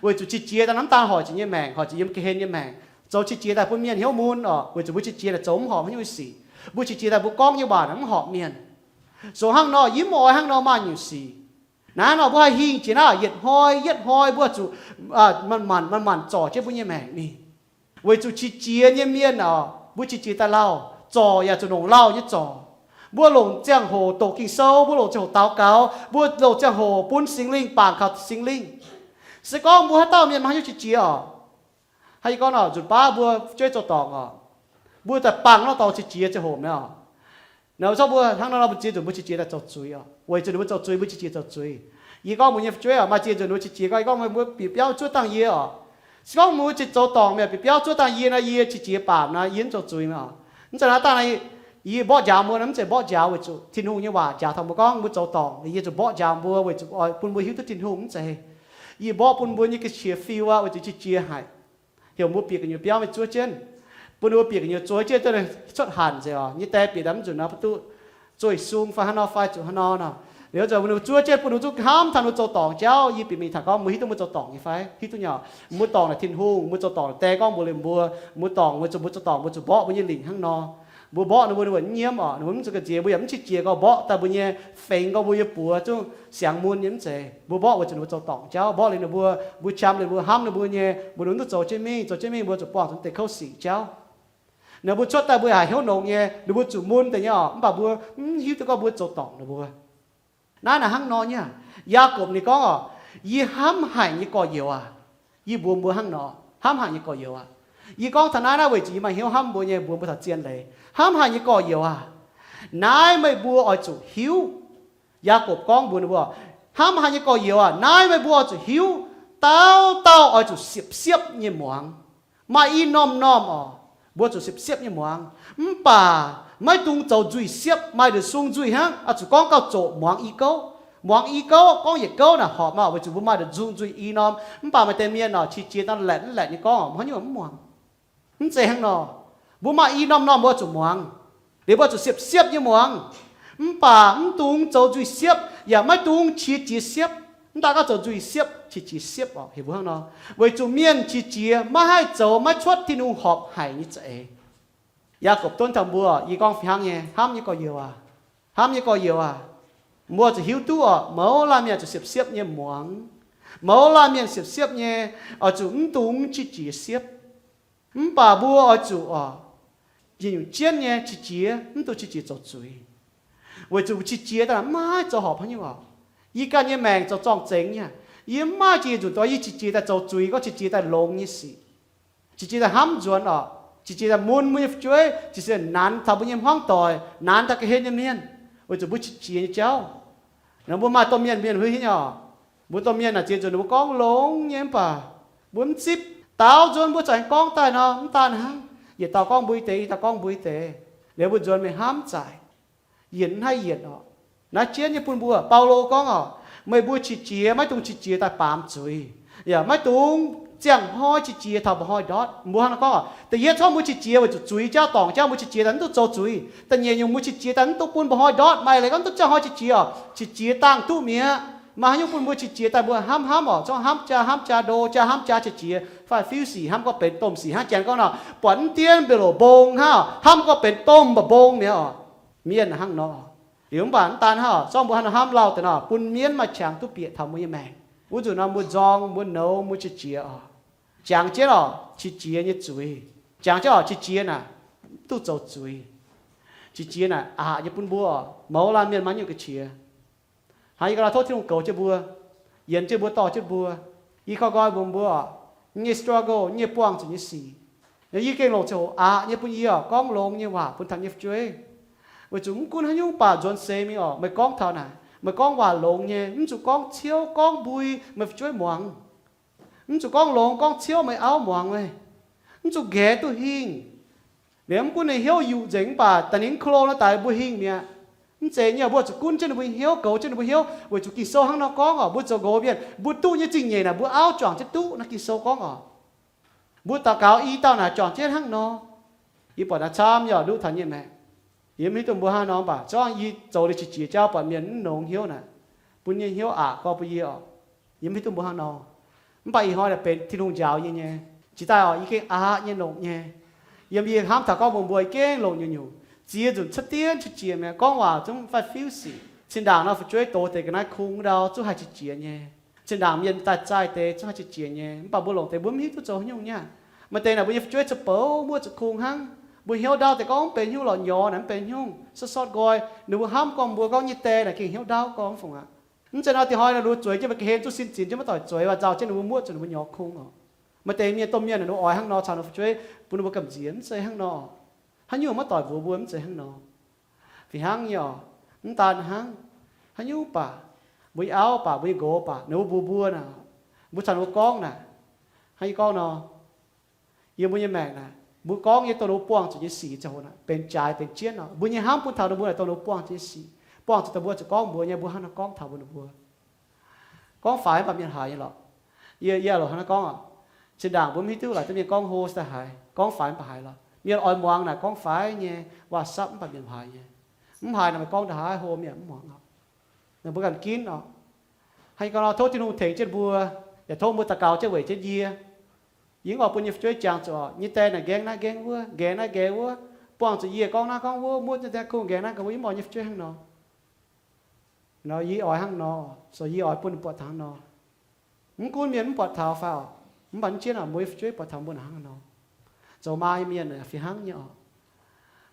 weic zuqc qiex jiez daaih mv daan hoic zuqc nyei maengc, hoic zuqc yiem ga'hlen nyei maengc. Zoux qiex jiez daaih bun mienh hnyouv mun oc, weic zuqc mbuo qiex jiez daaih zoux mv horpc haaix nyungc sic. Mbuo qiex jiez daaih mbuo gorngv nyei waac naaic mv horpc mienh. Zoux hnangv nor yie mv oix hnangv nor maaih nyungc sic. Naaiv nor mbuo haih hingh jiex naaiv, yietc hnoi yietv hnoi mbuo zuqc manc-manc manc-manc zorc jienv mbuo nyei maengc mingh. Weic zuqc qiex jiez nyei mienh oc, mbuo qiex jiez daaih lauh, zorc yaac zuqc longc lauh nyei zorc. Mbuo longc ziangh hoc doqc Ging-Sou, mbuo longc ziangh hoc daux gaux, mbuo longc ziangh hoc bun Singx Lingh bangc kaux Singx Lingh. Se gorngv mbuo haaix dauh mienh maaih haaix nyungc qiex jiez oc, haaix yie gorngv nor, nzunc baav mbuo fu'jueiv zoux dorngc oc, mbuo daaih bangc nor dorngx qiex jiez ziangh hoc mi'aqv oc. Naaiv zorqv mbuo hnangv nor nor mbuo ziex nzunc mbuo qiex jiez daaih zoux zuiz oc, weic zuqc ninh mbuo zoux zuiz, mbuo qiex jiez zoux zuiz. Yie gorngv mbuox nyei fu'jueiv oc, maaih ziex nzunc ninh mbuo qiex jiez gorngv, yie gorngv mbuo bieqc biauv zuov dangh yie oc. Se gorngv mbuo zuqc zoux dorngc mi'aqv, bieqc biauv zuov dangh yie nor, yie qiex jiez baamc nor, yie mv zoux zuiz mi'aqv oc. Mv zeiz naaiv dangh, yie mborqv njaaux mbuo nor, mv zeiz mborqv njaaux weic zuqc Tin-Hungh nyei waac njaaux taux mbuo gorngv mbuo zoux dorngc, yie zuqc mborqv njaaux mbuo weic zuqc oix bun mbuo hiuv duqv Tin-Hungh, mv zeiz. Yie mborqv bun mbuo nyei ga'qiex fiu aqv, weic zuqc qiex jiez haic. Heuc mbuo bieqc gu'nyuoz biauv mingh zuov jienv, bun ninh mbuo bieqc gu'nyuoz zuov jienv, cuotv hanc nzengc oc. Nyei die bieqc daaih mv nzunc nor, bun duqv zueih sung fai haaix nor fai zuqc haaix nor nor. Liuz zuqc bun ninh mbuo zuov jienv, bun ninh mbuo zuqv hnamv taux ninh mbuo zoux dorngc jauv. Yie bieqc mingh taux gorngv mbuo hiuv duqv mbuo zoux dorngc nyei fai? Hiuv duqv nyei oc. Mbuo dorngc naaic Tin-Hungh, mbuo zoux dorngc naaic die gorngv mbuox liuz mbuo, mbuo dorngc weic zuqc mbuo zoux dorngc mbuo zuqc mborqv mbuo nyei lingc hnangv nor. Mbuo mborqv ninh mbuo, ninh mbuo mv nyiemv oc, ninh mbuo mv zuqc ga'nziex, mbuo yaac mv qiex jiez gorngv mborqv daaih mbuo nyei fengx gorngv mbuo yie buoz zungv siangx mun nyei, mv zeiz. Mbuo mborqv weic zuqc ninh mbuo zoux dorngc jauv, mborqv liuz ninh mbuo, mbuo qam liuz mbuo, hnamv ninh mbuo nyei, mbuo ninh mv duqv zoux jienv mingh, zoux jienv mingh mbuo zuqc buangh zuqc deix kouv sic jauv. Ninh mbuo cuotv daaih mbuo yaac haiz hnyouv nongx nyei, ninh mbuo zuqc mun deix nyei oc, mv baac mbuo mv hiuv duqv gorngv mbuo zoux dorngc ninh mbuo. Naaiv naaic hnangv nor nyei. Yaagorpc ninh gorngv oc, yie hnamv haic nyei gorx-youz aac, yie mbuox mbuo hnangv nor, hnamv haic nyei gorx-youz aac. Yie gorngv taux naaiv naaiv weic zuqc yie maaih hnyouv hnamv mbuo nyei, mbuox mbuo taux zien leiz. Hnamv haic nyei gorx-youz aac, naaiv meih mbuo oix zuqc hiuv. Yaagorpc gorngv mbuox ninh mbuo, hnamv haic nyei gorx-youz aac, naaiv meih mbuo oix zuqc hiuv, dauh dauh oix zuqc siepv-siepv nyei muangx. Maaih i norm-norm oc, mbuo zuqc siepv-siepv nyei muangx. Mv baac maiv dungx zoux nzuih siepv, maaih nduqc sung nzuih hnangv, oix zuqc gorngv gauh zoqc muangx i gouv. Muangx i gouv, gorngv yietc gouv naaic horpc maah, weic zuqc mbuo maaih nduqc sung nzuih i norm. Mv baac maaih deix mienh oc, qiex jiez dangh laetc mv laetc nyei gorngv oc, mv haaix nyungc mv muangx. Mv zeiz hnangv nor. Mbuo maaih i norm-norm mbuo zuqc muangx. Liuz mbuo zuqc siepv-siepv nyei muangx. Mv baac mv dungx zoux nzuih siepv, yaac maiv dungx qiex jiez siepv. Mv daan gorngv zoux nzuih siepv, qiex jiez siepv oc, heuc mbuo hnangv nor. Weic zuqc mienh qiex jiez maiv haih zoux maiv cuotv Tin-Hungh horpc haic nyei za'eix. Yaagorpc donv taux mbuo, yie gorngv fih hnangv nyei, hnamv nyei gorx-youz aac, hnamv nyei gorx-youz aac, mbuo zuqc hiuv duqv oc, mouz laanh mienh zuqc siepv-siepv nyei muangx. Mouz laanh mienh siepv-siepv nyei, oix zuqc mv dungx qiex jiez siepv. Mv baac mbuo oix zuqc oc, yietc nyungc jienv nyei qiex jiez, mv dungx qiex jiez zoux zuiz. Weic zuqc qiex jiez daaih maiv zoux horpc haaix nyungc oc. Yie ganh nyei maengc zoux zorng-zengx nyei. Yie mv maaih jiex nzunc doix yie qiex jiez daaih zoux zuiz, gorngv qiex jiez daaih longx nyei sic. Qiex jiez daaih hnamv nzuonx oc. Qiex jiez daaih mun mbuo nyei fu'jueiv, qiex jiez nanx taux mbuo nyei hmuangv doic, nanx taux ga'hlen nyei mienh, weic zuqc mbuo qiex jiez nyei jauv. Nor mbuo maaih domh mienh, mienh huin nyei oc. Mbuo domh mienh naaic ziex nzunc ninh mbuo gorngv longx nyei mv baac mbuo mv zipv. Daaux nzuonx mbuo za'gengh gorngv daaih nor, mv daan hnangv, yietc dauh gorngv mbuo nyei deix, yietc dauh gorngv mbuo nyei deix, liuz mbuo nzuonx mingh hnamv zaic. Yienc mv haih yienc oc. Naaiv jienv nyei bun mbuo, Baulo gorngv oc, meih mbuo qiex jiez maiv dungx qiex jiez daaih baamz zuiz, yaac maiv dungx Ziangh hnoi qiex jiez taux mba'hnoi ndortv. Mbuo hnangv nor gorngv oc, da'yietv corc mbuo qiex jiez weic zuqc zuiz jauv dorngc jauv, mbuo qiex jiez daaih mv duqv zoux zuiz. Da'nyeic nyungc mbuo qiex jiez daaih mv duqv bun mba'hnoi ndortv, maaih leiz gorngv duqv ziangh hnoi qiex jiez oc, qiex jiez dangh duqv mi'aqv. Maaih haaix nyungc bun mbuo qiex jiez daaih mbuo hnamv hnamv oc, corc hnamv jaa hnamv jaa, ndo jaa hnamv jaa, qiex jiez faix fiuv sic, hnamv gorngv benx domh sic, hnangv Janx gorngv nor, buatc mv dien mbienc loc mbong hnangv, hnamv gorngv benx domh mba'mbong mi'aqv oc. Mienh hnangv nor. Liuz mv baac mv daan hnangv oc, zorqv mbuo hnangv nor hnamv lauh deix nor, bun mienv maaih qangx duqv bieqc taux mbuo nyei maengc. Wuov nzunc nor mbuo nzorng, mbuo nouz, mbuo qiex jiez oc. Jangx jienv oc, qiex jiez nyei zuiz. Jangx jienv oc, qiex jiez naaic mv duqv zoux zuiz. Qiex jiez naaic aqc nyei bun mbuo oc, mouz laanh mienh maiv nyungc ga'qiex. Hnangv yie ganh nor tov Tin-Hungh goux jienv mbuo, yienc jienv mbuo, dorh jienv mbuo. Yie koi nqoi mbuox mbuo oc, nyei struggle, nyei buangh zuqc nyei sic, yie gengh longc ziangh hoc aqc nyei bun yie oc, gorngv longx nyei waac bun taux nyei fu'jueiv. Weic zuqc mv gunv haaix nyungc baac nzuonx seix mingh oc, meih gorngv taux naaic, meih gorngv waac longx nyei, mv zuqc gorngv ciouv gorngv mbui meih fu'jueiv muangx. Mv zuqc gorngv longx gorngv ciouv meih auv muangx meih. Mv zuqc nqaex duqv hingh. Liuz mv gunv ninh hnyouv yuqc nzengc mv baac daaih ninh mv klo nor daaih mbuo hingh mi'aqv. Mv zeiz nyei, mbuo zuqc gunv jienv ninh mbuo nyei hnyouv, goux jienv ninh mbuo hnyouv, weic zuqc Ging-Sou hnangv nor gorngv oc, mbuo zoux nqox mienh, mbuo duqv nyei zingh nyeic naaic mbuo auv juangc jienv duqv naaiv Ging-Sou gorngv oc. Mbuo daux gaux i dauh naaic juangc jienv hnangv nor. Yie buatc naaiv camv yaac luqv taux nyei maengc. Yie mv hiuv duqv mbuo hnangv nor, mv baac zorngv yie zoux liuz qiex jiez jauv buatc mienh mv longx hnyouv naaic, bun nyei hnyouv aqc gorx bun yie oc. Yie mv hiuv duqv mbuo hnangv nor. Mv baac ih hnoi naaic benx Tin-Hungh njaaux yie nyei. Jiex daaih oc, yie gengh aqc nyei longc nyei. Yiem yie hnamv taux gorngv mbuox mbuo, yie gengh longc nyungc-nyungc ziex nzunc cuotv dien qiex jiez mi'aqv, gorngv waac zungv faix fiuv sic. Zinh ndaangc nor fu'jueiv doz deix ga'naaiv kungx ndau zungv haih qiex jiez nyei. Zinh ndaangc mienh daaih zaih deix zungv haih qiex jiez nyei. Mv baac mbuo longc deix mbuo mv hiuv duqv zoux haaix nyungc nyei. Maaih deix naaic mbuo nyei fu'jueiv zoux bouc muoqv zuqc kungx hnangv. Mbuo hnyouv ndaauv deix gorngv mv benx haaix nyungc lorqc, nyorx naaic mv benx haaix nyungc, sotv sotv nqoi. Ninh mbuo hnamv gorngv mbuo gorngv nyei die naaic gengh hnyouv ndaauv gorngv fungc aqv. Mv zeiz nor, dinh hnoi naaic ninh mbuo zueiz jienv mbuo ga'hlen zuqc sin zinx jienv maiv doic zueiz, waac nzauh jienv ninh mbuo muoqv zuqc ninh mbuo nyorx kungx oc. Maaih deix mienh, domh mienh naaic ninh mbuo oix hnangv nor caux ninh fu'jueiv bun ninh mbuo gamh nziex. Mv zeiz hnangv nor. Haaix nyungc maiv doic mbuox mbuo mv zeiz hnangv nor. Fih hnangv nyei oc. Mv daan hnangv, haaix nyungc baac, mbuo nyei auv baac, mbuo nyei nqox baac, ninh mbuo mbuox mbuo naaic, mbuo caux ninh mbuo gorngv naaic, hnangv yie gorngv nor, yiem mbuo nyei maengc naaic, mbuo gorngv nyei dongh ninh mbuo buangh zuqc nyei sic ziangh hoc naaic, benx jaaix benx jienv oc. Mbuo nyei hnamv bun taux ninh mbuo naaic dongh ninh mbuo buangh zuqc nyei sic, buangh zuqc dongh mbuo zuqc gorngv mbuox nyei, mbuo hnangv nor gorngv taux mbuo ninh mbuo. Gorngv faix mv baac mienh haiz nyei lorqc. Yie, yie loc hnangv nor gorngv oc, zinh ndaangc mbuo mv hiuv duqv laaix duqv mienh gorngv hlo daaih haiz, gorngv faix mv baac haiz lorqc. Mienh oix muangx naaic gorngv faix nyei, WhatsApp mv baac mienh haiz nyei. Mv haiz naaic meih gorngv ndaaih haaix hlo mienh mv muangx oc. Ninh mbuo ganh ginv oc. Hnangv yie gorngv nor, tov Tin-Hungh tengx jienv mbuo, yaac tov mbuo daux gaux jienv weic jienv yie. Yie mv oix bun yie nyei fu'jueiv jangx zuqc oc, nyei die naaic nqaengx naaiv nqaengx wuov, nqaengx naaiv nqaengx wuov, buangh zuqc yie gorngv naaiv gorngv wuov, muoqv nyei die kungx nqaengx naaiv nqaengx wuov, yie mv oix nyei fu'jueiv hnangv nor. Nor yie oix hnangv nor, so yie oix bun ninh buatc taux hnangv nor. Mv gunv mienh mv buatc taux fai oc, mv baac mv jienv oc, mbuo nyei fu'jueiv buatc taux mbuo naaic hnangv nor. Zoux maa nyei mienh fih hnangv nyei oc.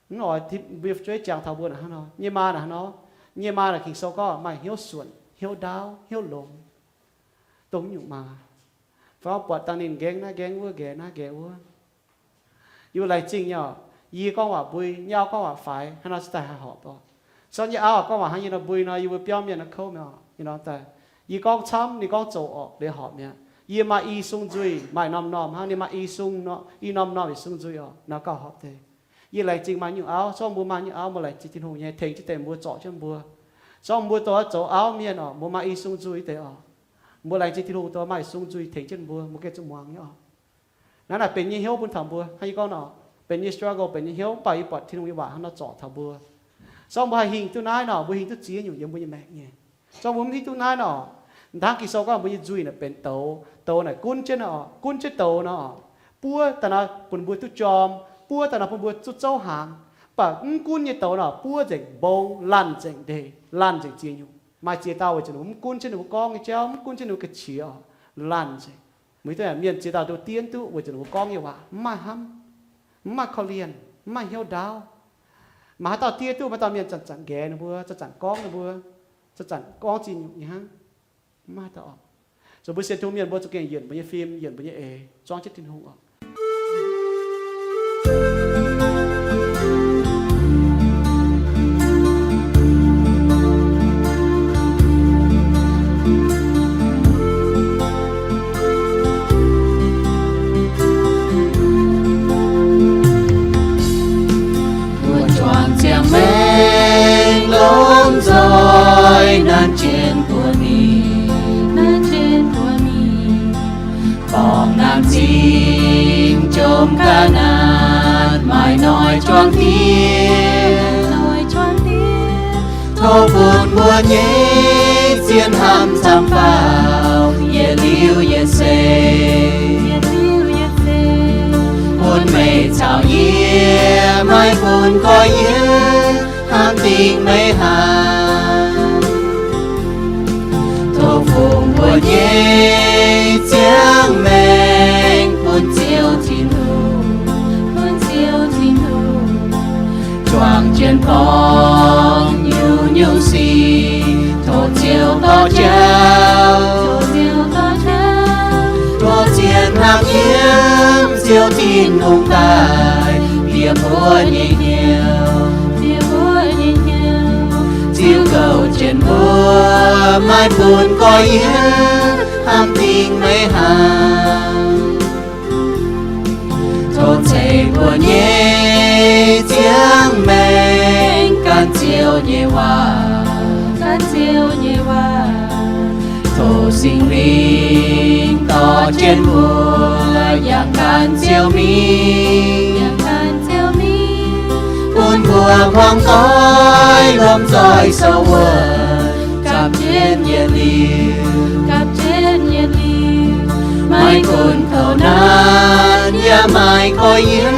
Mv oix mbuo nyei fu'jueiv jangx taux mbuo naaic hnangv nor. Nyei maa naaic hnangv nor. Nyei maa naaic Ging-Sou gorngv maaih hnyouv suonc, hnyouv ndaauv, hnyouv longx, dongh nyungc maa. Fai buatc dangh ninh nqaengx naaiv nqaengx wuov, nqaengx naaiv nqaengx wuov. Yie mbuo laengz zingh nyei oc. Yie gorngv waac mbui, nyei auv gorngv waac faix, hnangv nor se daaih haih horpc oc. Sortv nyei auv gorngv waac hnangv yie nor mbui nor, yie mbuo biauv mienh nor kouv mi'aqv oc. Nyei nor daaih, yie gorngv camv, ninh gorngv zoqc oc, liuz horpc mi'aqv. Yie maaih i sung nzuih, maaih norm-norm hnangv, ninh maaih i sung, i norm-norm yietc sung nzuih oc, nor gauh horpc deix. Yie laengz zingh maaih nyungc auv, zorqv mbuo maaih nyungc auv, mbuo laengz zingh Tin-Hungh nyei, tengx jienv deix mbuo zorc jienv mbuo. Zorqv mbuo douz zoux auv mienh oc, mbuo maaih i sung nzuih deix oc. Mbuo laengz zingh Tin-Hungh douz maaih i sung nzuih tengx jienv mbuo, mbuo gengh zuqc muangx nyei oc. Naaiv naaic benx nyei hnyouv bun taux mbuo, hnangv yie gorngv nor, benx nyei struggle, benx nyei hnyouv, mv baac yie buatc Tin-Hungh nyei waac hnangv nor zorc taux mbuo. Zorqv mbuo haih hingh duqv naaiv nor, mbuo hingh duqv ziex nyungc yiem mbuo nyei maengc nyei. Zorqv mbuo mv hiuv duqv naaiv nor, hnangv Ging-Sou gorngv mbuo nyei nzuih naaic benx douz, douz naaic gunv jienv nor, gunv jienv douz nor, buov daaih nor bun mbuo duqv jorm, buov daaih nor bun mbuo duqv zouv hnaangx. Mv baac mv gunv nyei douz nor, buov nzengc mbong, laanh nzengc ndeic, laanh nzengc ziex nyungc. Maaih ziex dauh weic zuqc ninh mbuo mv gunv jienv ninh mbuo gorngv nyei jauv, mv gunv jienv ninh mbuo ga'qiex oc, laanh nzengc. Mbuo hiuv duqv mienh ziex dauh nduqc dien duqv weic zuqc ninh mbuo gorngv nyei waac mv maaih hnamv, mv maaih korv-lienh, mv maaih hnyouv ndaauv. Maaih haaix dauh diev duqv maaih dauh mienh zanc-zanc nqaeqx ninh mbuo, zanc-zanc gorngv ninh mbuo, zanc-zanc gorngv ziex nyungc nyei hnangv. Mv maaih dauh oc. Zoux mbuo sienx Tin-Hungh mienh mbuo zuqc gengh yienc mbuo nyei fim, yienc mbuo nyei eix, zuangv jienv Tin-Hungh oc. Mbuo juangc ziangh maengx lomh nzoih nanv jienv mbuo mingh, nanv jienv mbuo mingh, borngz nanv Zingh jomc ga'naaiv maaih noic juangc dieh, tov bun mbuo nyei zien hnamv camv faaux yietc liuz yietc seix. Bun meih caux yie maiv bun gorx-youz hnamv dingc meiv haaz. Tov fungx mbuo nyei ziangh maengc bun Ziouv Tin-Hungh, bun Ziouv Tin-Hungh juangc jienv borngz nyungc-nyungc sic. Tov Ziouv dorh jauv, tov Ziouv dorh jauv, tov zien hnangv yiem Ziouv Tin-Hungh daaih bieqc mbuo nyei hnyouv, bieqc mbuo nyei hnyouv, ziux gouv jienv mbuo, maiv bun gorx-youz hnamv dingc meiv haaz. Tov ceix mbuo nyei ziangh maengc gan Ziouv nyei waac, gan Ziouv nyei waac. Tov Singx Lingh dorh jienv mbuo yangh gan Ziouv mingh, yangh gan Ziouv mingh, bun mbuo hmuangv doic lomh nzoih sou wuov, gapv jienv yietc liuz, gapv jienv yietc liuz, maiv gunv kouv naanc yaac maaih gorx-youz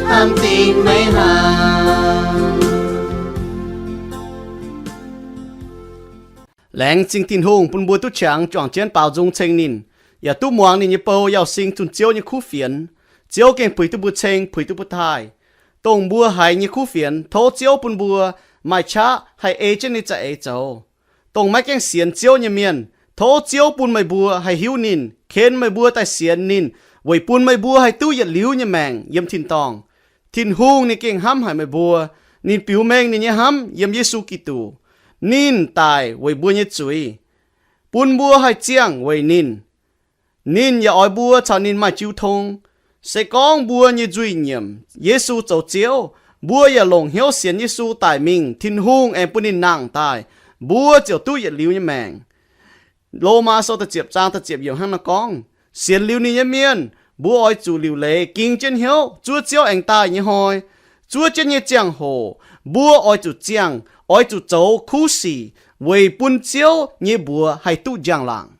hnamv dingc meiv haaz. Laengz zingh Tin-Hungh bun mbuo duqv qangx juangc jienv baaux nzung ceng ninh, yaac duqv muangx ninh nyei bou yauh sing zunh Ziouv nyei kuv fienx. Ziouv gengh puix duqv mbuo ceng, puix duqv mbuo taaih. Dongh mbuo haiz nyei kuv fienx, tov Ziouv bun mbuo maaih qaqv haih ei jienv ninh za'eix zoux. Dongh maiv gaengh sienx Ziouv nyei mienh, tov Ziouv bun meih mbuo haih hiuv ninh, ken meih mbuo daaih sienx ninh, weic bun meih mbuo haih duqv yietc liuz nyei maengc yiem tin-dorngh. Tin-Hungh ninh gengh hnamv haic meih mbuo. Ninh biux mengh ninh nyei hnamv yiem Yesu Giduc. Ninh daic weic mbuo nyei zuiz, bun mbuo haih ziangh weic ninh. Ninh yaac oix mbuo caux ninh maaih jiu tong. Se gorngv mbuo nyei nzuih nyiemc Yesu zoux Ziouv, mbuo yaac longc hnyouv sienx Yesu daic mingh, Tin-Hungh aengx bun ninh nangh daaih, mbuo ziouc duqv yietc liuz nyei maengc. Lomaa Sou da'ziepc zaang da'ziepc yiemc hnangv naaiv gorngv, sienx liuz ninh nyei mienh, mbuo oix zuqc liuc leiz ging jienv hnyouv zuov Ziouv aengx daaih nyei hnoi. Zuov jienv nyei ziangh hoc, mbuo oix zuqc ziangh, oix zuqc zoux kuv sic weic bun Ziouv nyei mbuox haih duqv njang-laangc.